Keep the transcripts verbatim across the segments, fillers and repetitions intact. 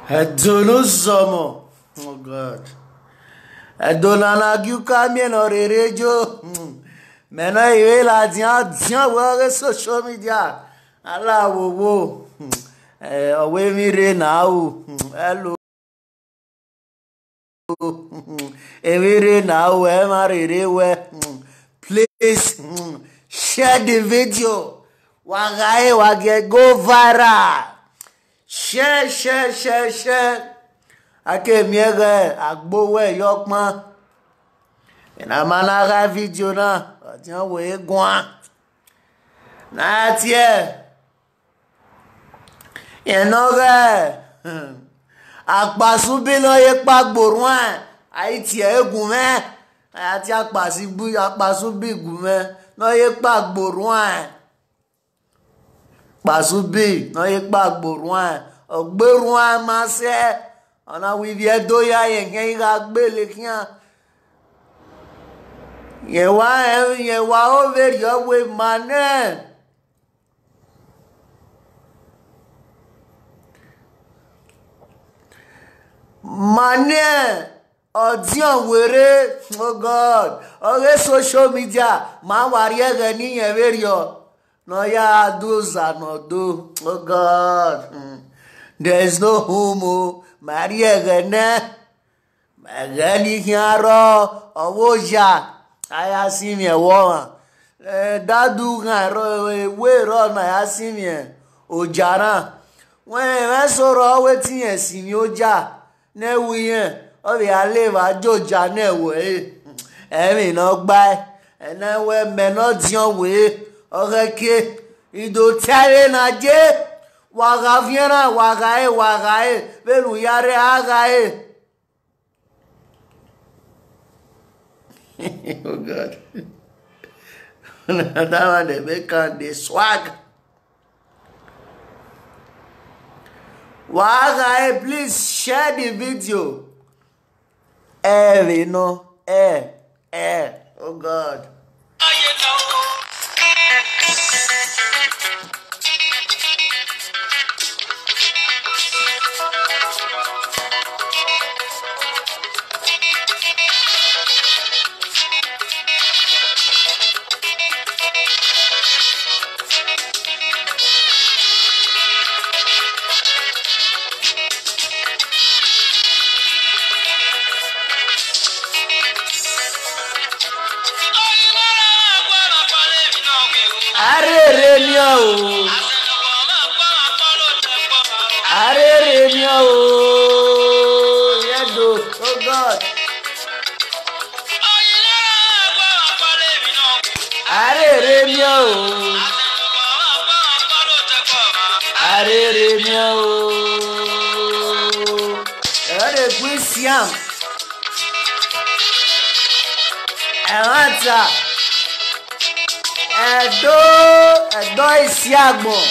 Edo no zomo. Oh God. Edo nana gyuka mi no rerejo. Meno iwe la dia dia wo social media. Ala wo wo. Eh, owe mi re na o. Hello. Ewere na o, ẹ má rere wẹ. Please, share the video. Wàhálà ẹ wà gẹ go viral. Share, share, share, share. Akemi ẹgẹ agbowó ẹyọ pọn. Ìnàmánà ha video náà, ọ̀dìyàn wò é gan-an. Náà tiẹ̀. Ìnọgẹ akpasubi lọ ye kpa gborun ẹ, ayi tiẹ egun mẹ, ati akpasubi akpasubi gun mẹ lọ ye kpa gborun ẹ. Kpasubi lọ ye kpa gborun ẹ, ọgberun ẹ ma sẹ. Ọna wivi ẹdo ya yẹn kẹ igha gbele khian. Yẹn wa yẹn wa overi ọwe ma nẹ. Mania, ọdiọn were, oh God, ọghe social media, ma wa rhie ẹghẹ ne iyẹn vberriọ, ne ọ ya do oza ne ọ do, oh God, mm. There is no home o, ma rhie ẹghẹ nẹ. Ẹghẹ ni khian rrọọ, ọ vbe oja, a ya sinmwi ẹvbo ọmwa. Eh, dadu ghan rrọọ, ewe rrọọ ne a ya sinmwi oja na. Wẹ, mwẹ sorọ ọ wẹ te irẹn sinmwi oja, ne ẹ ru irẹn, ọ vbe a le vba joja ne ẹvbo ẹre. Ẹmwẹ ne ọ gbae, ẹna wẹ mẹ ne ọ diọn wẹ, ọ ghẹ ke, I do ta ẹre na je, wa gha viẹn na, wa gha re, wa gha re, vbene u ya rre, a gha re. Oh God. That one dey make am dey swag. Wàhálà ẹ, please share the video. Ẹ rè nọ, ẹ, ẹ, oh God. Arere mi o. Arere mi o. Yedo, oh God. Arere mi o. Arere mi o. Ẹ dey quiz yam. Ẹ̀rántà. Ẹ̀dó, ẹ̀dó ìsí àgbọ̀n.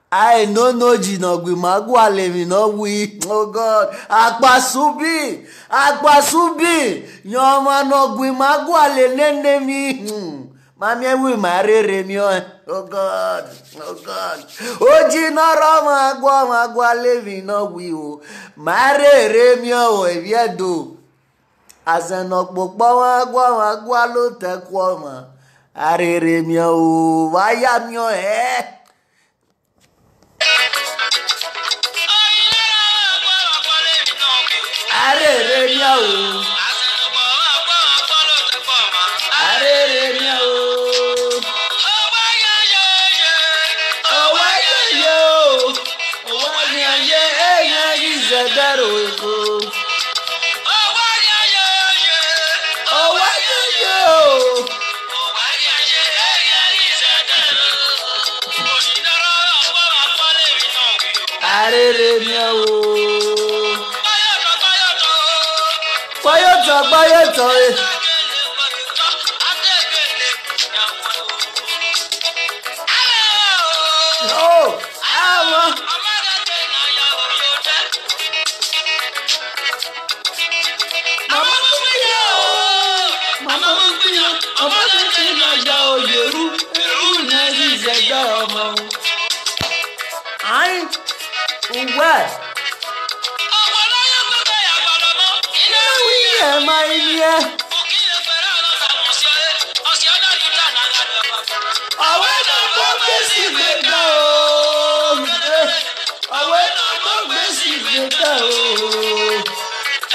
I no know Jinogui Magualemi no we. Oh God. Akpasubi. Akpasubi. Yoma no gui Maguale nene mi. Hmm. Mami ewi ma rere mi o. Oh God. Oh God. Oji no ro ma gua Magualemi no we o. Ma rere mi o eviedo. Azẹn ne ọkpokpọ mwa gua mwa gua lotẹ kuọ mwa. Arere miẹn o, vbe a ya miẹn hẹ? Arere miẹn o. Arere miẹn o. Owa yeye o. Owa yeye, eyan yi zẹdẹ ro eko. Owa yeye o. Arere miẹn o. Kpọyotọ, kpọyotọ, eh. No, àwọn. Mama mú mi yá o. Mama mú mi yá. Ọmọ mi ti yá. Uwe. Ẹ máa ń yẹ. Ọ̀wẹ́ náà tó gbé sí ìgbéga o. Ọ̀wẹ́ náà tó gbé sí ìgbéga o.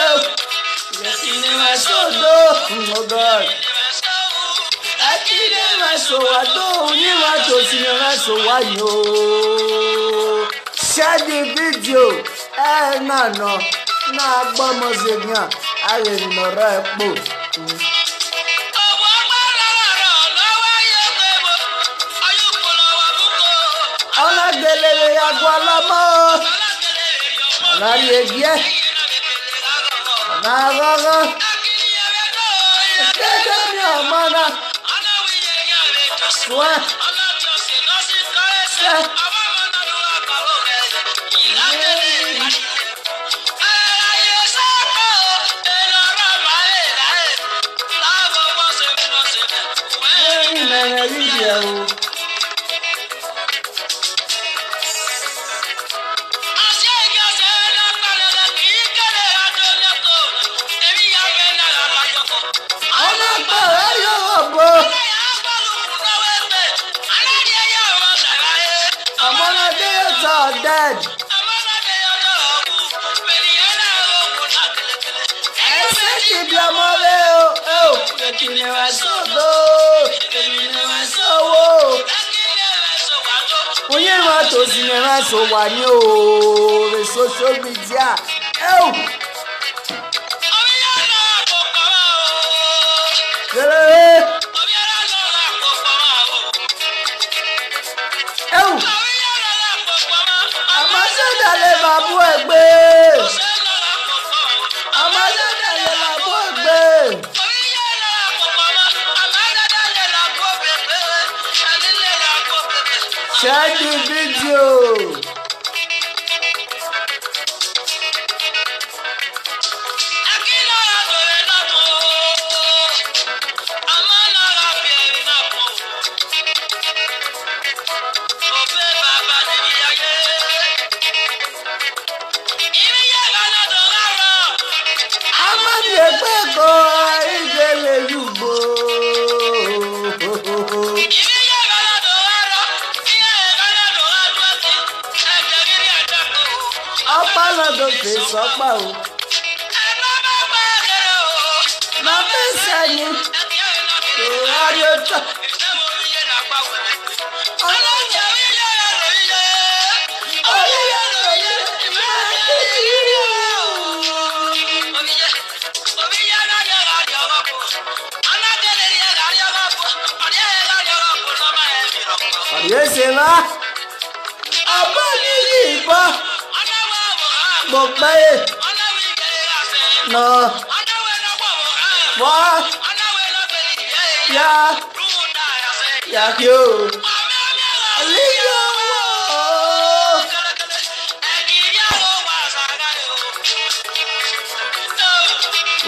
Ẹ ò. Yes, you never so do. Oh God. Akile maso wa do, ni wa to si ni maso wa yo. Share the video. Eh, no, no. Na gbọmọ se gan. Are ni ọ̀rọ̀ ẹ pọ̀. Ọlá gbélé ya gbọ́ lọ́mọ. Ọlá rí egi ẹ̀. Ọlá rọ́rọ́. Kéde mi ọmọ náà. Sùn ẹ̀. Sùn ẹ̀. Ọmọ náà dé yóò tọ̀ dead. Ese ti di ọmọ rẹ o, ẹ ò, èmi ni wàá sọ̀dọ̀, èmi ni wàá sọ̀wọ́. Onye ma to si ni ma so wa ni o, the social media. Ẹ ò. Lele. Ẹ ò. Àmọ́ ṣé dalẹ̀ máa bú ẹ gbé? Àmọ́ ṣé dalẹ̀ máa bú ẹ gbé? Share the video. Amadi ekpe ko igele yugbo. Ọpọlọ tó fi sọ́pà o. Má fẹ́ sẹ́yìn. Ìwádìí ó tọ̀. Yes, sir. Abali iba. Gbogbo ye. No. Wa. Ya. Ya kí o. Aliyo.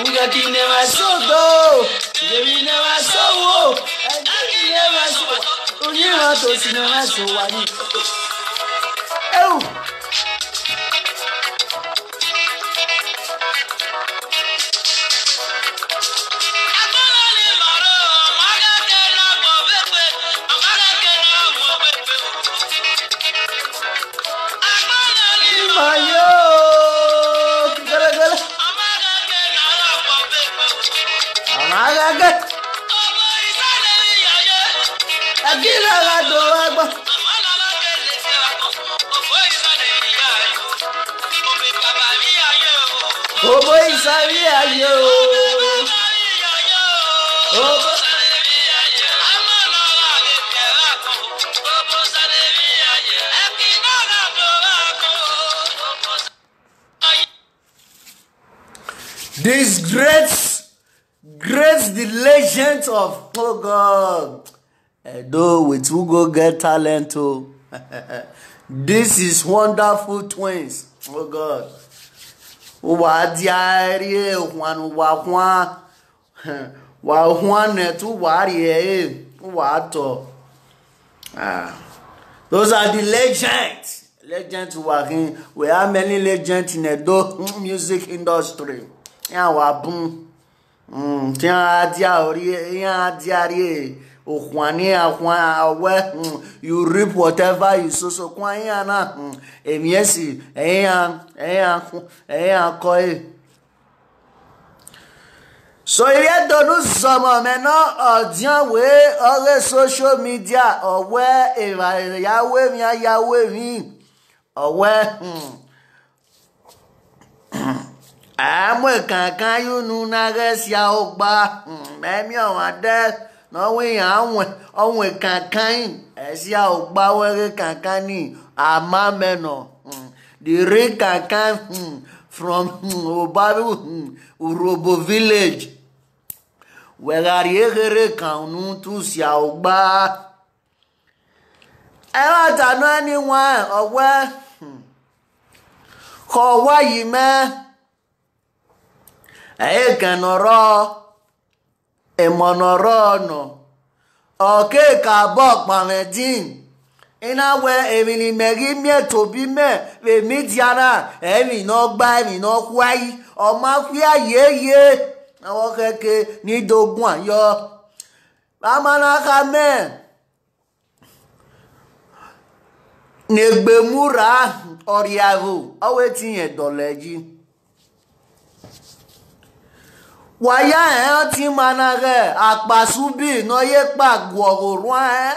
Uga di never so do. Baby never so wo. Ẹ jẹ́ kí ẹ máa sọ. Onímọ̀ tó sì ni wọ́n sọ wá ní. Ẹ wù. Ima yo, gẹ́lẹ́gẹ́lẹ́. Àmàgàgẹ́. Akílára tó wá gbọ́. Obo ìsàrí ayé o. Obo. This great, great, the legend of, oh God. Edo with who go get talent o. This is wonderful twins. Oh God. Wa diarie hwan wa hwan. Wa hwan ne tu wa rie wa to. Ah. Those are the legends. Legend wa hin, we have many legends in Edo music industry. Ya wa bun. Mm, ti a dia ori, ya dia ri, o kwani a kwa we, mm, you reap whatever you sow. So kwa ya na, mm, emiesi, eya, eya, eya koi. So if you don't know some, man, no, uh, dia we, all the social media, or where, if I, ya we mi, ya we mi, or where, hmm. Amwe kankan yunu na gesi a ogba. Hmm, memi o wa de. No we anwe, onwe kankan. Esi a ogba we kankan ni. Ama meno. Hmm. The real kankan, hmm, from, hmm, Obaru, hmm, Urobo village. We gari egere kanu tu si a ogba. Ẹ má tànú anyone ọ̀wẹ́. Kọ̀ wáyé mẹ́. Ẹ̀yẹ́ kẹ̀nọ̀rọ̀. Ìmọ̀nọ̀rọ̀ ọ̀nà. Ọ̀kẹ́ kàbọ̀ pàmẹ́dín. Iná wẹ èmi ni mẹ̀rí mẹ́tò bí mẹ́. Èmi di ara. Ẹ̀mí náà gbá, ẹ̀mí náà kwáyé. Ọmọ akwíyá yéye. Àwọn kẹ̀kẹ́ ní dogun àyọ. Bàmánà ká mẹ́. Negbemura ọriavo, ọwe ti yẹn dọlẹ ji. Waya ẹn ti mana rẹ akpasubi nọ ye kpa guọgho ruan ẹ,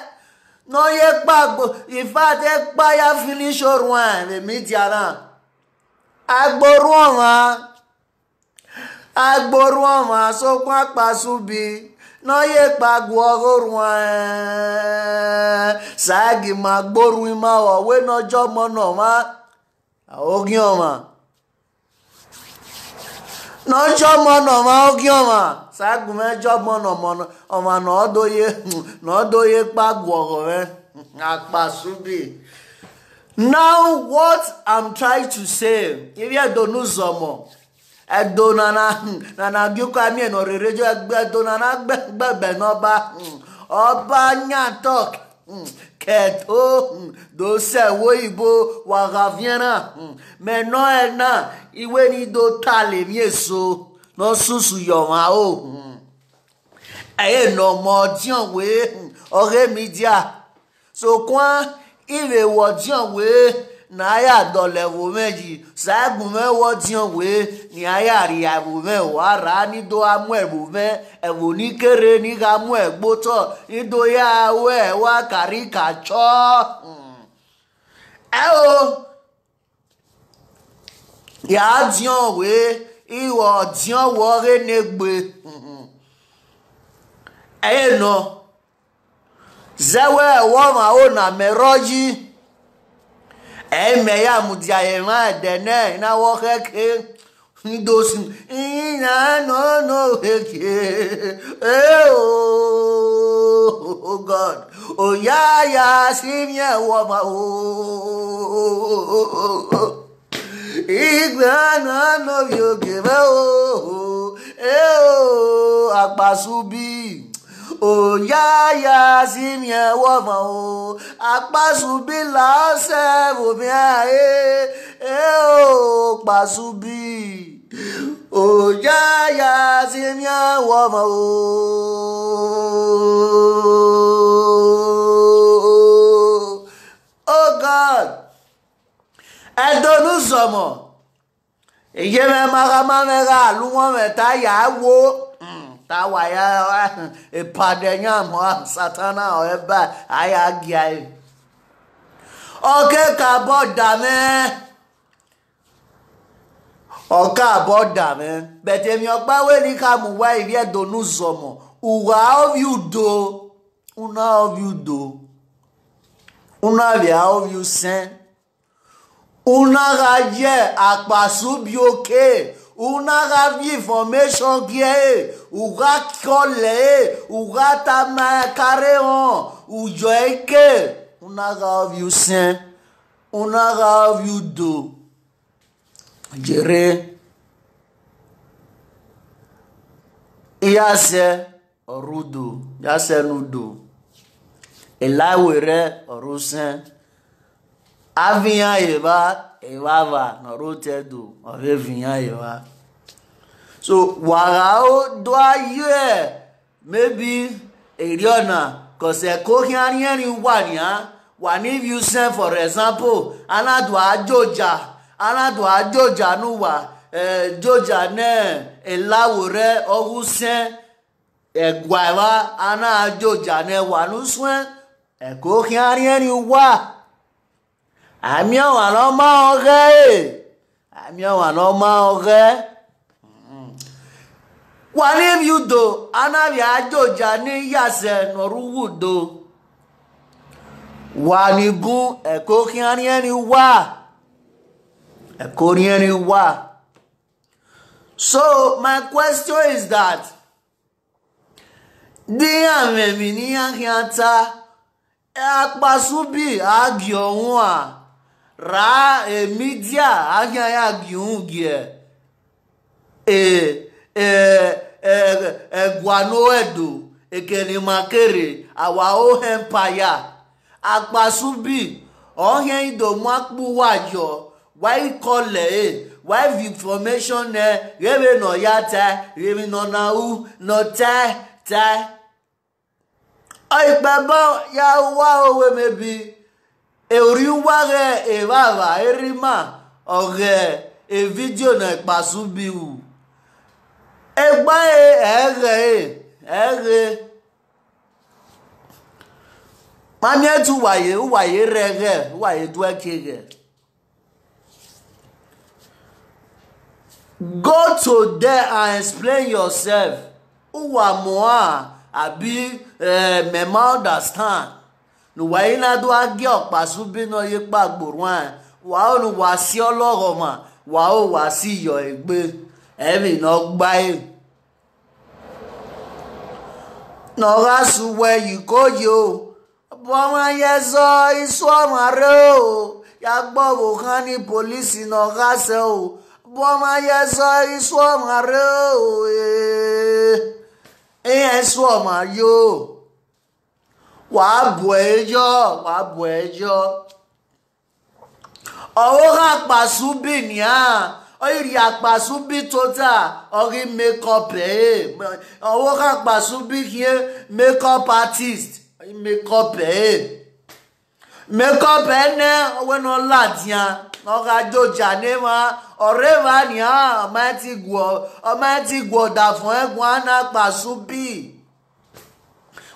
nọ ye kpa gbo, in fact, ẹ kpa ya finish oruan ẹ, vẹ media na. Agboruan ọmwa. Agboruan ọmwa sokpan akpasubi, nọ ye kpa guọgho ruan ẹ. Saigi ma gboruin ma vwọ wẹ ne ọ jọ ọmọ ne ọmwa. Oghian ọmwa. Ne ọ jọ ọmọ ne ọmwa, oghian ọmwa. Saigi mẹ jọ ọmọ ne ọmwa ne ọ do ye, ne ọ do ye kpa guọgho mwẹ. Akpasubi. Now, what I'm trying to say, if you don't know Zomo, Ẹdo nana, nana bi uko ami ẹnọ rere jo ẹgbẹ Ẹdo nana gbẹgbẹ nọba. Ọba yan talk. Kẹto, do sẹ wo ibo, wa gha viẹn na. Mẹ nọ ẹ na, iwe ni do ta lẹ emwi eso, nọ susu yọ ọmwa o. Ẹyẹ nọ mọ ọdiọn wẹ, ọghe media. Sokpan, ivbe wẹ ọdiọn wẹ ne a ya dọlẹ vbe mwẹ yi, sa gun mwẹ wẹ ọdiọn wẹ ne a ya ria vbe mwẹ, wa rra ni do a mu ẹvbo mwẹ, ẹvbo ni kere ni gha mu ẹgbe otọ, ni do ya ru ẹwa karika chọ. Ẹo, ya diọn wẹ, iwẹ ọdiọn wẹ ọghe ne gbe. Ẹre nọ, zẹ wẹ ẹvbo ọmwa ro na mẹ rọ yi. Ẹ mẹ ya mudia emwa ẹdẹ nẹ, na wọ khẹke. Ndosun, ina no no heke. Eh, oh, oh God. Oya ya si mi ẹvbo ọmwa o. Igbe ana no vio gebe o. Eh, oh, akpasubi. Oya ya si mi ẹvbo ọmwa o. Akpasubi la ọsẹ vbe omiẹn e. Eh, oh, akpasubi. Oya ya si mi ẹvbo ọmwa o. Oh God. Ẹdo ne Uzọmọ. Iye mwẹ ma gha ma mwẹ gha lu wọn mwẹ ta ya wo. Mm, ta wa ya, eh, epadẹ yan mọ Satana ọ eba a ya gia e. Ọ ke ka bọ da mwẹ. Ọ ka bọ da mwẹ. But emwi ọkpa wẹ ne I ka mu uwa ivbi Ẹdo ne Uzọmọ. Uwa ovbi udo. Una ovbi udo. Una vbe a ovbi usẹn. Una gha ye akpasubi oke, una gha viọ information gie, u gha kiọlẹ, u gha tama ẹkare họn, u yọ ẹre ke, una gha ovbi usẹn, una gha ovbi udo. Yere, I ya sẹ, ọ rre udo, ya sẹ ne udo. Elawe rẹ ọ rre usẹn. Avian eva, eva va, noro tedo, ove vian eva. So, wara o do aye, maybe, eriona, cause e ko hian hian wa nia, wa ni you send, for example, ana do ajoja, ana do ajoja nu wa, eh, joja ne, elawo re, ogu sen, egwa eva, ana ajoja ne wa nu swen, e ko hian hian wa. Ami awa no ma oge. Ami awa no ma oge. Wa ni you do, ana bi ajoja ni yase no ru wu do. Wa ni gun e ko hian hian wa. E ko hian hian wa. So my question is that, di ame mi ni ahiata, e akpasubi agio wa, ra e media ahia ya giun gie. E, e, e, e guano edo, e keni makere, awa o empire. Akpasubi, ohen ido mu akpu wa yo, wa ikole e, wa vi information ne, gebe no ya te, gebe no na u, no te, te. Oi, baba, ya wa owe maybe. E ori wa ge, e baba, e rima, oge, e video na kpasubi u. E gba e, e ge, e, e ge. Mami e tu wa ye, u wa ye re ge, u wa ye du e ke ge. Go to there and explain yourself. U wa moa, abi, eh, me ma understand. No wa ina do agi okpasubi no ye pa gboruan. Wa o nu wa si ologo ma, wa o wa si yo egbe. Emi no gba e. No ga su we yi ko yo. Boma ye so isu omare o. Ya gbo bo kan ni police no ga se o. Boma ye so isu omare o. Eh. Eh, isu omare o. Wa bu ejo, wa bu ejo. Owo ha kpasubi nia, oiri akpasubi tota, ori makeup e. Owo ha kpasubi hie makeup artist, makeup e. Makeup e ne, owe no ladia, oga joja ne ma, oreva nia, Almighty gwo, Almighty gwo da fun e gwa na kpasubi.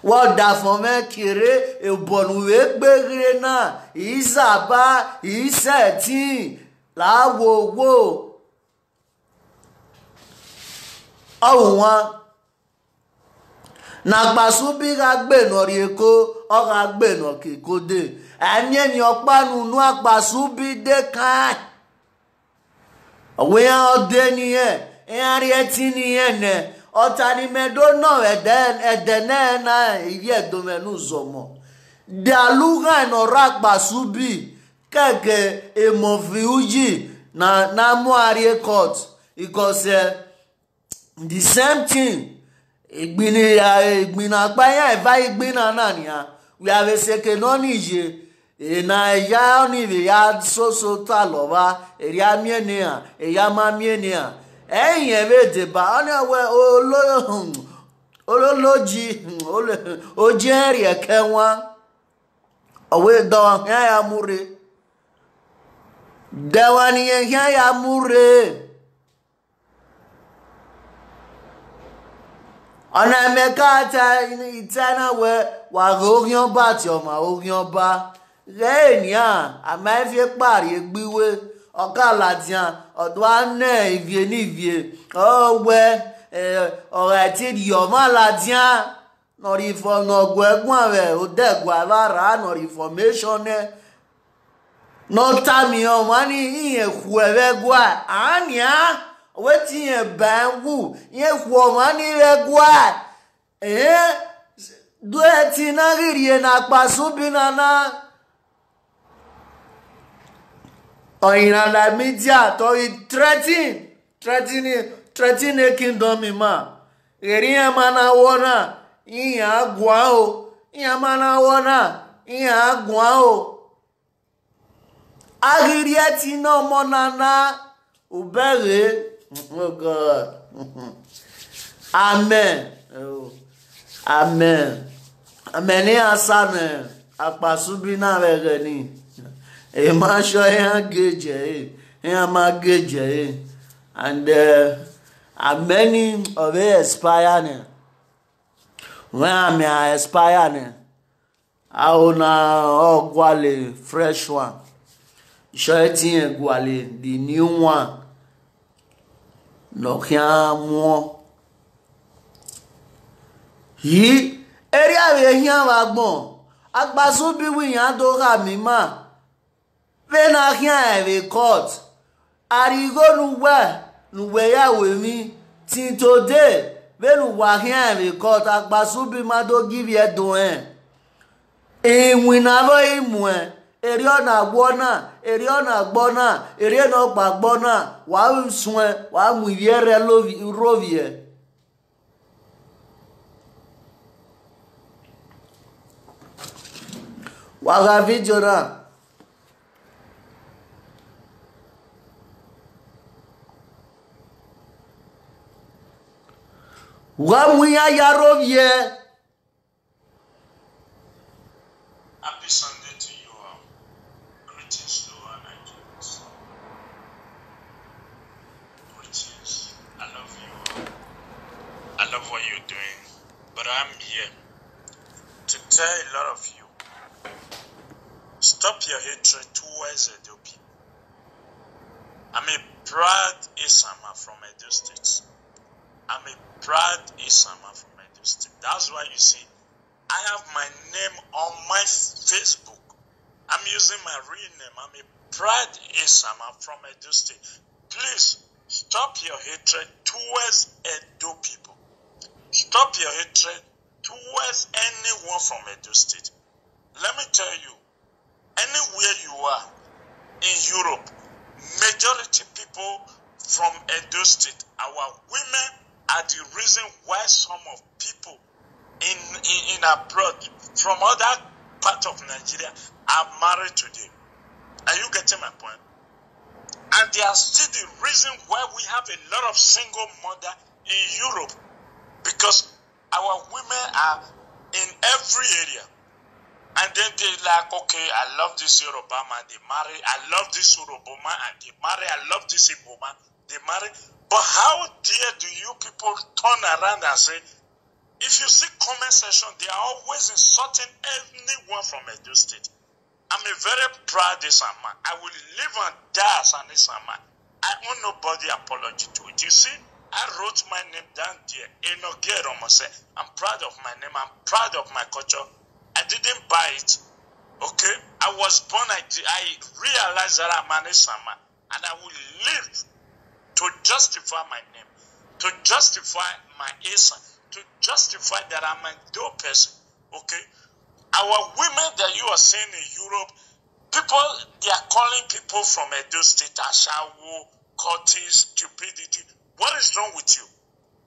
Wa da fun me kere, e bonu we gbegre na, izaba, isetin, la wo wo. Owan. Na kpasubi ga gbe no ri eko, o ga gbe no ke kode. Emi emi opa nu nu akpasubi de kan. Owe ya ode ni e, e ari eti ni e ne. Ota ni me do no ede, ede ne na iye do me nu zomo. De aluga no ra kpasubi, keke e mo fi uji na, na mo ari e court. Because, eh, the same thing. Igbini ya, igbina pa ya, eva igbina na ni ya. We have a second on ije. E na ya ni we ya so so ta lo ba. E ya mi ni ya, e ya ma mi ni ya. E yen we de ba, oni we olo, olo loji, olo, oje ri e ke wa. Owe do ya ya mure. De wa ni ya ya mure. Ona meka ta itana we, wa go ogion ba ti o ma ogion ba. Re ni a, a ma fi pari egbiwe. Oka ladian, odo ane ivie ni ivie. Owe, eh, ora ti di o ma ladian. No ri fo, no gwe gwa we, o de gwa va ra, no ri information ne. No ta mi o mani, iye ku e ve gwa. Ania, we ti ye ba wu, iye ku o mani ve gwa. Eh, do e ti na giri e na kpasubi na na. Oyina la media to i threaten, threatening, threaten e kingdom mi ma. Geri ya mana wona, iya gwa o. Iya mana wona, iya gwa o. Agirieti no monana ubere. Oh God. Amen. Oh. Amen. Amen. Ni asane akpasubi na vegeni. E ma sho e ha geje e. E ha ma geje e. And uh, and many of it expire ne. When I may expire ne. Aona ogwale fresh one. Sho e tin gwale the new one. No kia mo. Yi area we hia wa gbon. Akpasubi wi yan do ha mi ma. Ve na hia e ve court. Arigo nu we nu we ya we mi. Till today ve nu wa hia e ve court. Akpasubi ma do give ye do en. Iwin na vo imu e. Eri ona gbo na, eri ona gbo na, eri ona gba gbo na. Wa sun e, wa mu ivie re lovi rovi e. Wa ga video na. Wa mu ya ya rovi e. Happy Sunday to you all. Greetings to all Nigerians. Greetings. I love you all. I love what you're doing. But I'm here to tell a lot of you, stop your hatred towards Edo people. I'm a proud Isama from Edo State. I'm a proud Isama from Edo State. That's why you see I have my name on my Facebook. I'm using my real name. I'm a proud Isama from Edo State. Please stop your hatred towards Edo people. Stop your hatred towards anyone from Edo State. Let me tell you, anywhere you are in Europe, majority people from Edo State, our women are the reason why some of people in, in, in abroad from other part of Nigeria are married today. Are you getting my point? And they are still the reason why we have a lot of single mother in Europe, because our women are in every area. And then they like, okay, I love this Yoruba man, they marry. I love this Yoruba man, and they marry. I love this Igbo man, they marry. But how dare do you people turn around and say, if you see comment section, they are always insulting anyone from Edo State. I'm a very proud Isama. I will live and die as an Isama. I owe nobody apology to it. You see, I wrote my name down there. Enoge Romose. I'm proud of my name. I'm proud of my culture. I didn't buy it. Okay? I was born, I, di- I realized that I'm an Isama. And I will live to justify my name, to justify my Islam, to justify that I'm a dope person. Okay? Our women that you are seeing in Europe, people, they are calling people from Edo State, ashawo, cultists, stupidity. What is wrong with you?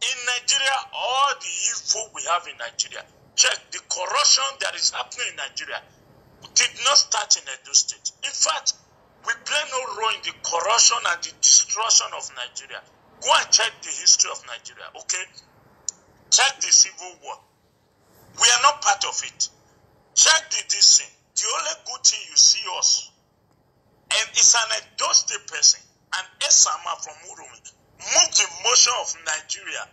In Nigeria, all the evil we have in Nigeria, check the corruption that is happening in Nigeria did not start in Edo State. In fact, we play no role in the corruption and the destruction of Nigeria. Go and check the history of Nigeria, okay? Check the civil war. We are not part of it. Check the this thing. The only good thing you see us, and it's an Edo State person, an Esama from Urumi, moved the motion of Nigeria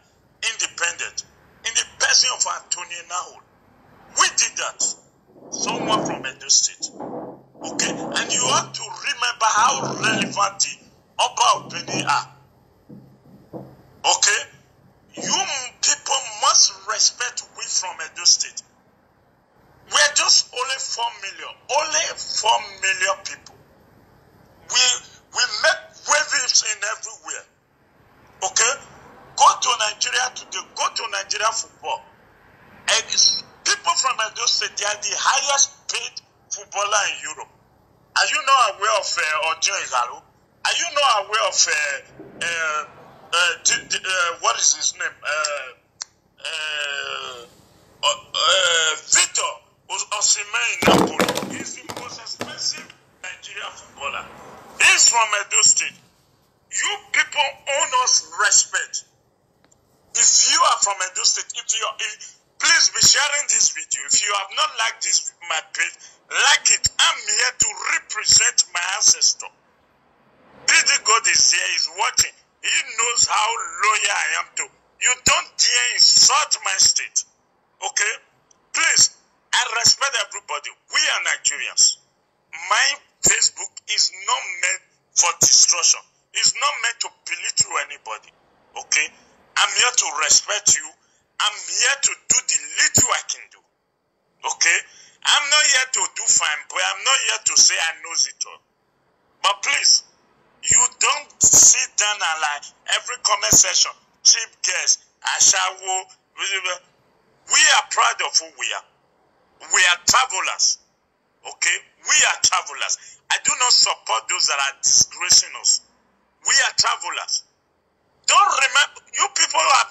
independent in the person of Antonio Nahol. We did that. Someone from Edo State. Okay? And you have to remember how relevant the Oba of Benin are. Okay? You people must respect we from Edo State. We are just only four million. Only four million people. We we make waves in everywhere. Okay? Go to Nigeria today. Go to Nigeria football. And it's people from Edo State, they are the highest paid footballer in Europe. Are you not aware of uh, Ojo Igalo? Are you not aware of uh, uh, uh, the, the, uh, what is his name? Uh, uh, uh, Victor Os- Osimhen in Napoli. He's the most expensive Nigerian footballer. Please be sharing this video. If you have not liked this my page, like it. I'm here to represent my ancestor. P D God is here, is watching. He knows how loyal I am to. You don't dare insult my state. Okay? Please, I respect everybody. We are Nigerians. My Facebook is not meant for destruction. It's not meant to belittle anybody. Okay? I'm here to respect you. I'm here to do the little I can do. Okay? I'm not here to do fine, but I'm not here to say I know it all. But please, you don't sit down and like every comment section, chief guest, ashawo. We are proud of who we are. We are travelers. Okay? We are travelers. I do not support those that are disgracing us. We are travelers. Don't remember, you people are,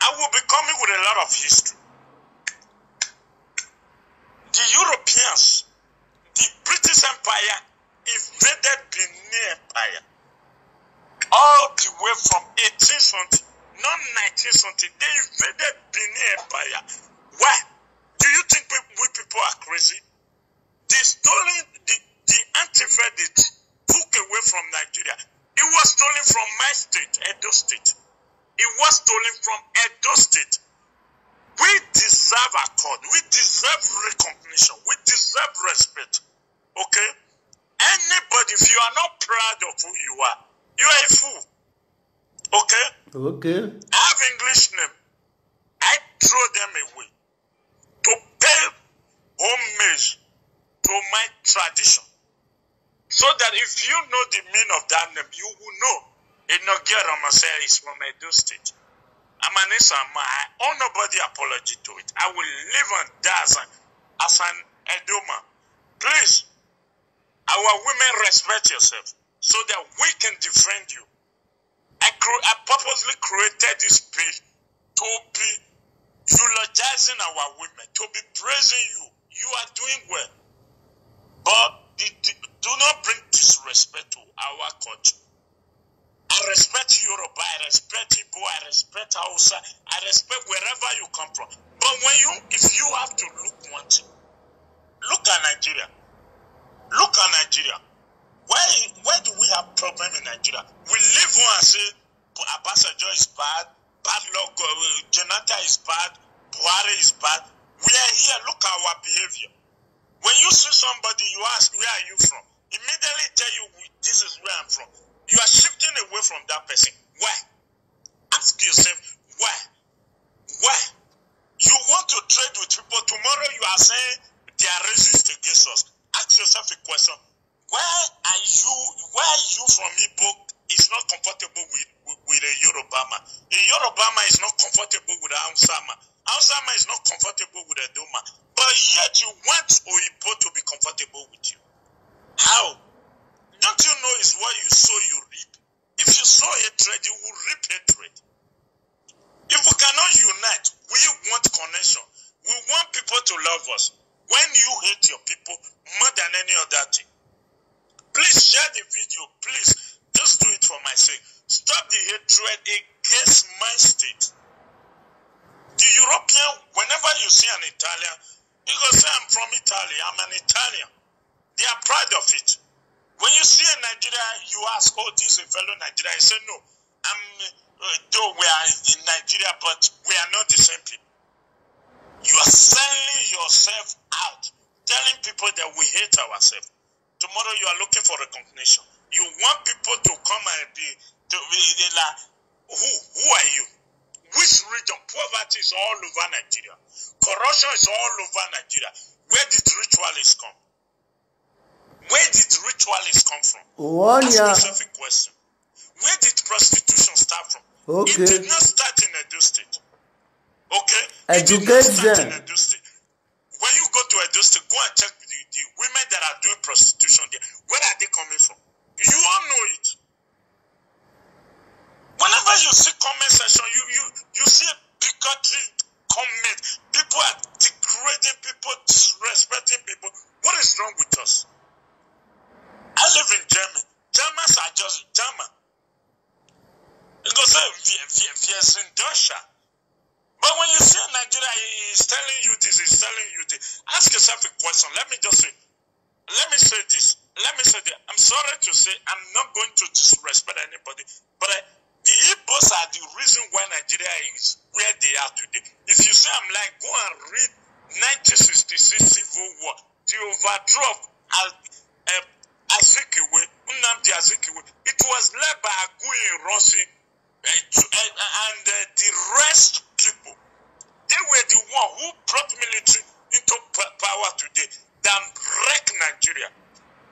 I will be coming with a lot of history. The Europeans, the British Empire invaded Benin Empire all the way from eighteen something, not nineteen something. They invaded Benin Empire. Why? Do you think we, we people are crazy? They stolen the, the anti-flag they took away from Nigeria. It was stolen from my state, Edo State. It was stolen from Edo State. We deserve accord. We deserve recognition. We deserve respect. Okay? Anybody, if you are not proud of who you are, you are a fool. Okay? Okay. I have English name. I throw them away to pay homage to my tradition. So that if you know the meaning of that name, you will know. Enogie Ramasaya is from Edo State. I'm an Isama. I owe nobody apology to it. I will live and die as an, as an Edoma. Please, our women, respect yourself so that we can defend you. I, cre- I purposely created this page to be eulogizing our women, to be praising you. You are doing well. But the, the- do not bring disrespect to our culture. I respect Yoruba, I respect Igbo, I respect Hausa, I respect wherever you come from. But when you, if you have to look one thing, look at Nigeria. Look at Nigeria. Why, why do we have problem in Nigeria? We live one and say, Obasanjo is bad, bad luck, uh, Jonathan is bad, Buhari is bad. We are here, look at our behavior. When you see somebody, you ask, "Where are you from?" Immediately tell you, "We- This is where I'm from." You are shifting away from that person. Why? Ask yourself, why? Why? You want to trade with people. Tomorrow you are saying they are racist against us. Ask yourself a question. Why are you, why are you from Igbo is not comfortable with, with, with a Yoruba man? A Yoruba man is not comfortable with a Hausa man. Hausa man is not comfortable with a Doma. But yet you want Oyibo to be comfortable with you. How? Don't you know it's what you sow, you reap? If you sow hatred, you will reap hatred. If we cannot unite, we want connection. We want people to love us. When you hate your people more than any other thing, please share the video. Please, just do it for my sake. Stop the hatred against my state. The European, whenever you see an Italian, you go say, "I'm from Italy, I'm an Italian." They are proud of it. When you see a Nigerian, you ask, "Oh, this is a fellow Nigerian." I say, "No, I'm, uh, though we are in Nigeria, but we are not the same people." You are selling yourself out, telling people that we hate ourselves. Tomorrow you are looking for recognition. You want people to come and be, to be they like, who, who are you? Which region? Poverty is all over Nigeria. Corruption is all over Nigeria. Where did ritualists come? Where did ritualists come from? One Ask year. Yourself a question. Where did prostitution start from? It Okay. Did not start in Edo State. Okay? It did not Educate start in them. Edo State. When you go to Edo State, go and check the, the women that are doing prostitution there. Where are they coming from? You all know it. Whenever you see comment section, you you you see a bigotry comment. People are degrading people, disrespecting people. What is wrong with us? I live in Germany. Germans are just German. You go say, "Wir, wir, wir sind Deutsche." But when you see Nigeria, He's telling you this, he's telling you this. Ask yourself a question. Let me just say, let me say this. Let me say this. I'm sorry to say, I'm not going to disrespect anybody, but I, the Igbos are the reason why Nigeria is where they are today. If you say I'm lying, go and read nineteen sixty-six Civil War, the overthrow of Al- um, Azikiwe, Nnamdi Azikiwe. It was led by Aguiyi Ironsi, uh, to- uh, and uh, the rest people. They were the one who brought military into p- power today than wreck Nigeria.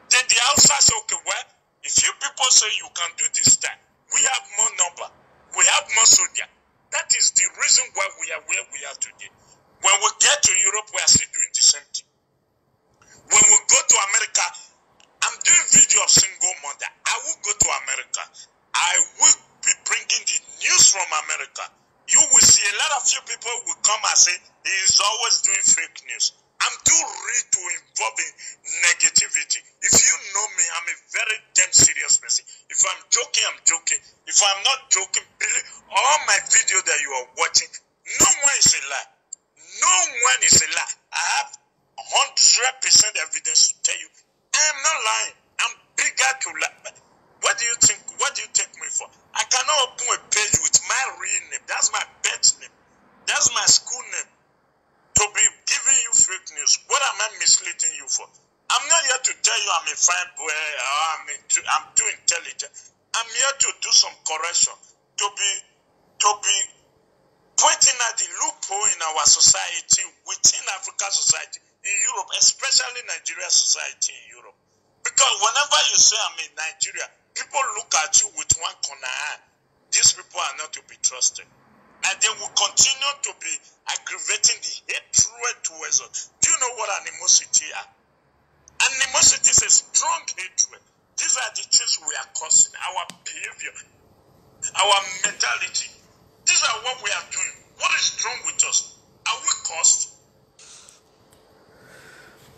Then the Hausa say, okay, well, if you people say you can do this time, we have more number, we have more soldier. That is the reason why we are where we are today. When we get to Europe, we are still doing the same thing. When we go to America, I'm doing video of single mother. I will go to America. I will be bringing the news from America. You will see a lot of you people will come and say he is always doing fake news. I'm too real to involve in negativity. If you know me, I'm a very damn serious person. If I'm joking, I'm joking. If I'm not joking, believe all my video that you are watching, no one is a lie. No one is a lie. I have hundred percent evidence to tell you. I am not lying. I'm bigger to lie. What do you think? What do you take me for? I cannot open a page with my real name. That's my birth name. That's my school name. To be giving you fake news. What am I misleading you for? I'm not here to tell you I'm a fine boy or I'm, a, I'm too intelligent. I'm here to do some correction, to be to be pointing at the loophole in our society, within African society, in Europe, especially Nigeria society in Europe. Because whenever you say I'm in Nigeria, people look at you with one corner eye. These people are not to be trusted. And they will continue to be aggravating the hatred towards us. Do you know what animosity are? Animosity is a strong hatred. These are the things we are causing. Our behavior, our mentality. These are what we are doing. What is wrong with us? Are we caused?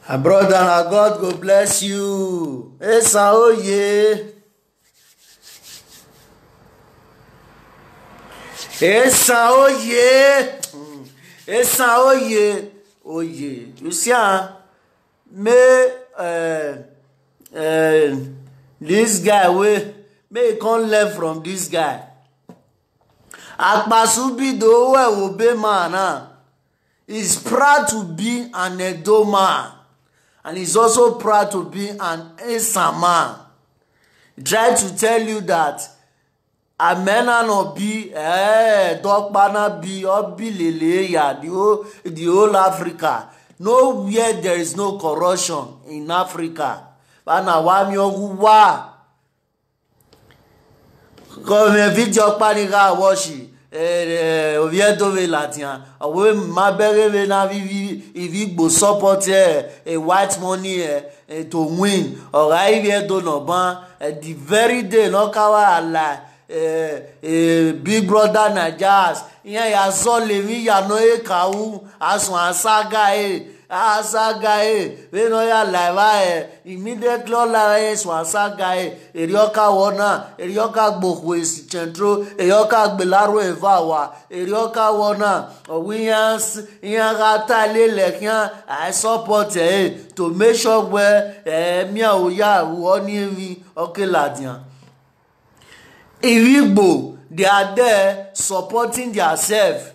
My brother, na God go bless you. Esa oye. Esa oye. Esa oye. Oye. You see, ah, may uh, uh, this guy wey may he come learn from this guy. Akpasubido wey obe man now is proud to be an Edo man, and he's also proud to be an Esan man. He try to tell you that Amena no be eh Dokpana be Obilele ya the whole the whole Africa. Nowhere there is no corruption in Africa. Bana wami oguwa. Come video kpani ga watch eh, eh, Oviedo ve latian. Awe ma bere ve na vivi ivi gbo support eh, eh white money eh, eh to win. Ora Oviedo no ban eh, the very day no kawa ala eh, eh big brother Najas. Iyan ya so le mi ya no e kawu asun asaga eh. Asaga eh, we no ya live eh. Immediately all live eh so asaga eh. Erioka wona, erioka gbokwe si centro, erioka gbelaro evawa, erioka wona. Owi yan yan gata le le kian I support eh to make sure we eh mi a oya wo ni mi okay ladian. Iwigbo they are there supporting their self,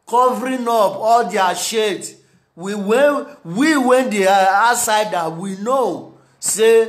covering up all their shit. We when we when they are outside that we know say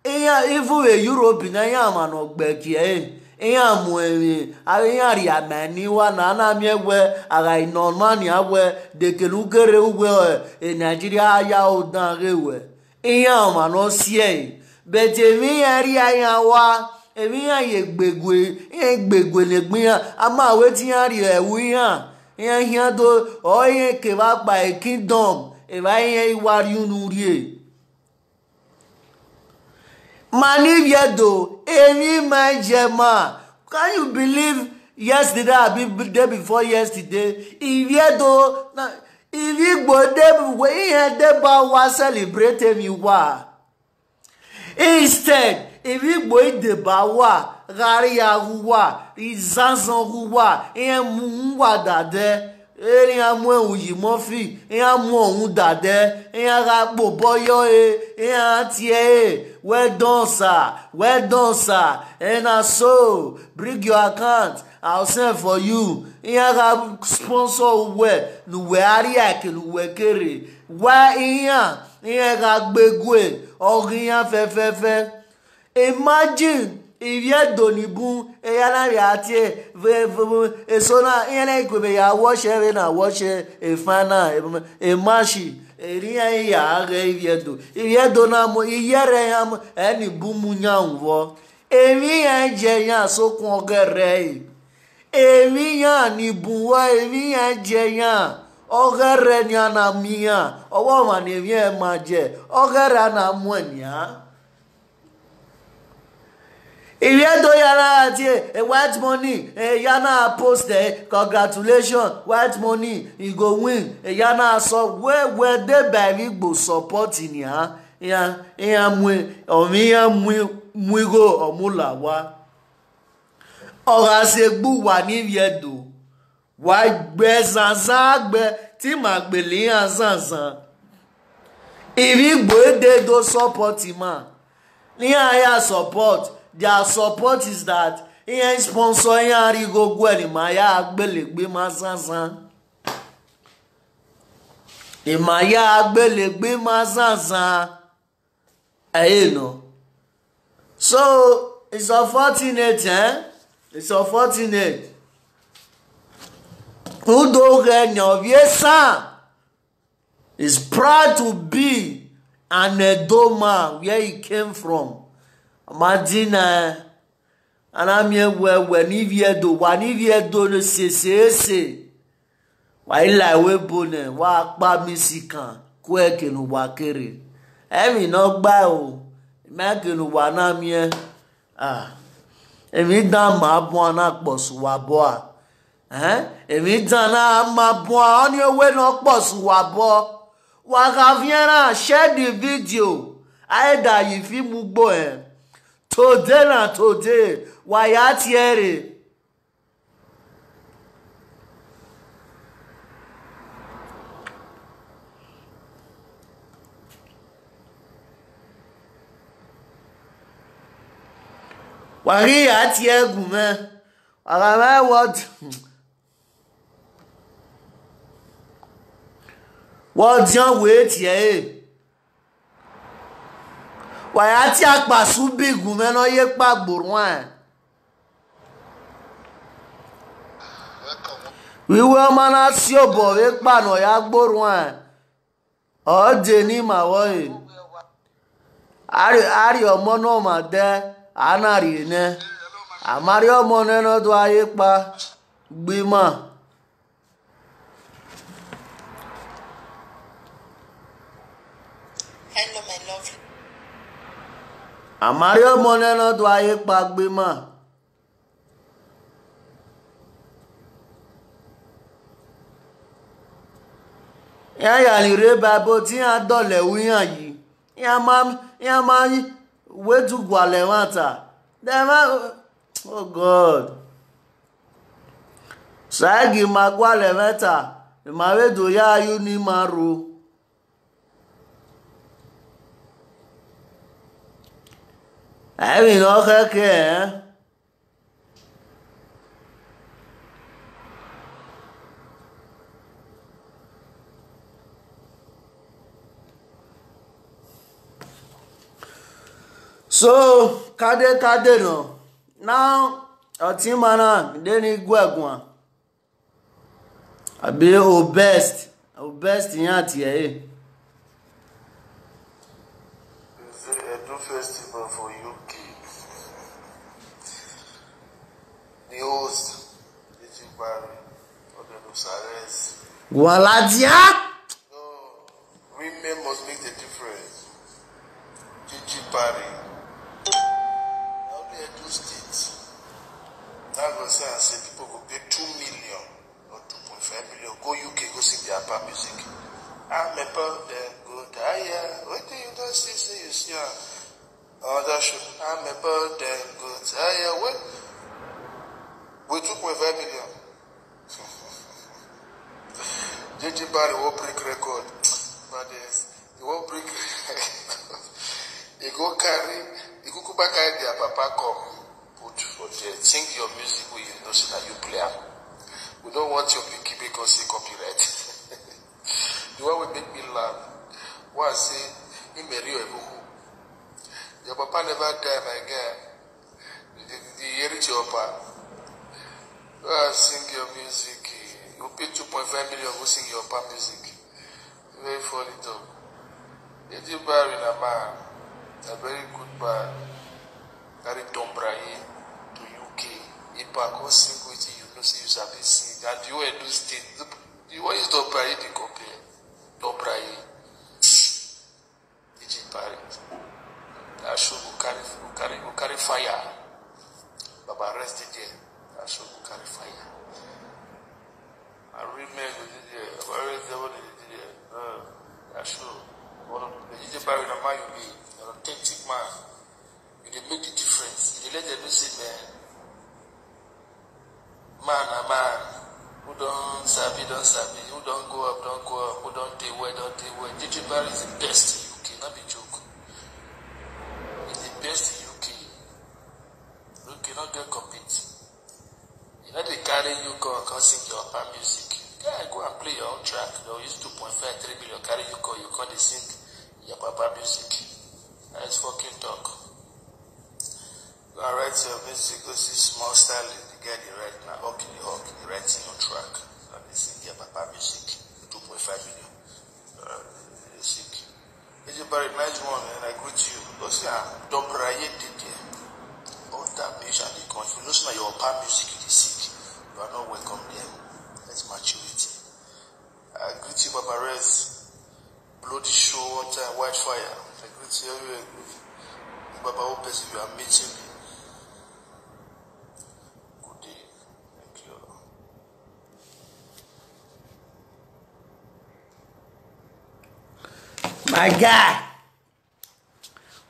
iya even a Europe na iya man ogbeki eh iya mu eh iya ri amani wa na na mi we ara ino mani awe de kelu kere uwe eh Nigeria ya odan rewe. Iyan ma no sie. But emi yan ri ayan wa. Emi yan ye gbegwe. Yan gbegwe le gbin yan. Ama we ti yan ri ewu yan. Yan yan do o yan ke ba pa e kingdom. E ba yan iwa ri unu ri e. Mani viedo. Emi ma je ma. Can you believe yesterday abi day before yesterday? Iviedo na Ivi gbo de we ihe de ba wa celebrate mi wa. Instead, ivi gbo ide ba wa gari ya hu wa izanzan hu wa ihe mu wa dade. Eri ya mu ewu yi mofi, ya mu ohun dade, ya ga gbo boyo e, ya tie e. Well done, sir. Well done, sir. And na so, bring your account. I'll send for you. Ya ga sponsor we, nu we ari ake, nu we kere. Wa ya, ya ga gbegwe, ogi ya fe fe fe. Imagine, if you don't even, e ya na ya tie, ve ve ve, e so na, ya na ikwe be ya wash e, na wash e, e fana, e, e mashi, e ri ya ya ge if you do, if you do na mo, i yere ya mo, e ni bu mu nya unvo. E mi ya je ya so kun ogere. E mi ya ni bu wa, e mi ya je ya. Ogere ni ana mi ya. Owo ma ni e mi e ma je. Ogere ana mu e ni ya. If you do ya na tie, e white money, e ya na post e, congratulations, white money, you go win, e ya na so, we, we dey by we go support in ya, ya, ya mu, o mi ya mu, mu go, o mu la wa. Ora se gbu wa ni viedo. Wa gbe zanzan gbe, ti ma gbe le ya zanzan. Ivi gbo e de do support ma. Ni ya ya support. Their support is that, ya sponsor ya ri go gwe ni ma ya gbele gbe ma zanzan. Ni ma ya gbele gbe ma zanzan. Aye no. So, it's unfortunate, eh? It's unfortunate. Udo Genya of Yesa is proud to be an Edo man where he came from. Imagine, eh, ana mi e we we ni viedo, wa ni viedo no se se se. Wa ila we bone, wa pa mi sikan, ku e ke no wa kere. E mi no gba o, me ke no wa na mi e. Ah. E mi dan ma bo ana po su wa bo a. Eh? E mi dan na ma bo a, oni owe no po su wa bo. Wa ga viera, share the video. Aida yi fi mu gbo e. Today na today, wa ya tiere. Wari ati egun me. Ara me what? What John wait here? Waya ti akpasu bigun me no ye pa gborun e. Wiwe ọmọ na si obo we pa no ya gborun e. Ode ni ma wo e. Ari, ari ọmọ no ma de, ana ri ne. Amari ọmọ ne no do aye pa. Gbima. Hello, my lovely. Amari ọmọ nẹ nọ do aye kpagbe ma. Ya ya ni re Bible ti ya dọlẹ wu yan yi. Ya ma, ya ma wetu gwalẹ wan ta. Dẹ ma, oh God. Saigi ma gwalẹ mẹta, ma wetu ya yu ni ma ro. Ẹ̀rìn lọ kẹ́kẹ́ ẹ̀. So, kade kade no. Now, ọtí mana dé ní gbẹ̀gùn. Àbí o best, o best yẹn àti ẹ̀. Say Edo Festival for U K. The host, Eji Barry, Odelo Sares. Gwaladia! No, women must make the difference. Eji Barry. Now the Edo State. Now go say and say people go pay two million or two point five million. Go U K, go sing their pop music. I'm a pound and go higher. What do you don't see? Say you see. Another show. I'm a bird and go tire. Wait. With two point five million. J J Barry will break record. But yes, he won't break record. He go carry, he go back carry their papa come. Put for there. Sing your music wey you know say na you play am. We don't want your pikin make us say copyright. The one wey make me laugh, one say, "Imeri Ebuku. Your papa never die, my guy. The, the, the Eri Chiopa. Go and sing your music. You pay two point five million, go sing your papa music." Very funny talk. Eddie Barry na man, a very good man. Carry Tom Braye to U K. Ipa come sing wetin you know say you sabi sing. And you Edo State, you wan use Tom Braye dey compare? Tom Braye. Eddie Barry. That show go carry, go carry, go carry fire. Baba rest dey there. That show go carry fire. I read men go dey there. Baba rest dey there. Uh, that show. One of the Eddie Barry na man you be. You're an authentic man. You dey make the difference. You dey let them know say, man, man na man. Who don sabi don sabi. Who don go up don go up. Who don dey well don dey well. J J Barry is the best in U K. No be joke. He's the best in U K. U K no get compete. You no dey carry you come come sing your papa music. Guy, go and play your own track. Dem use two point five three million carry you come, you come dey sing your papa music. That is fucking talk. Go and write your music, go see Small Styling, the guy dey write na Hawk in the Hawk, dey write him own track. And dey sing your papa music, two point five million. Uh, dey sick. Eddie Barry, nice one, and I greet you. Go see, ah, Tom Braye dey there. All that bitch and the country. You know say na your papa music you dey sing. You are not welcome there. That's maturity. I greet you, Baba Rez. Blow the show one time, White Fire. I greet you everywhere. Baba, hope person you are meeting me. Good day. Thank you. My guy,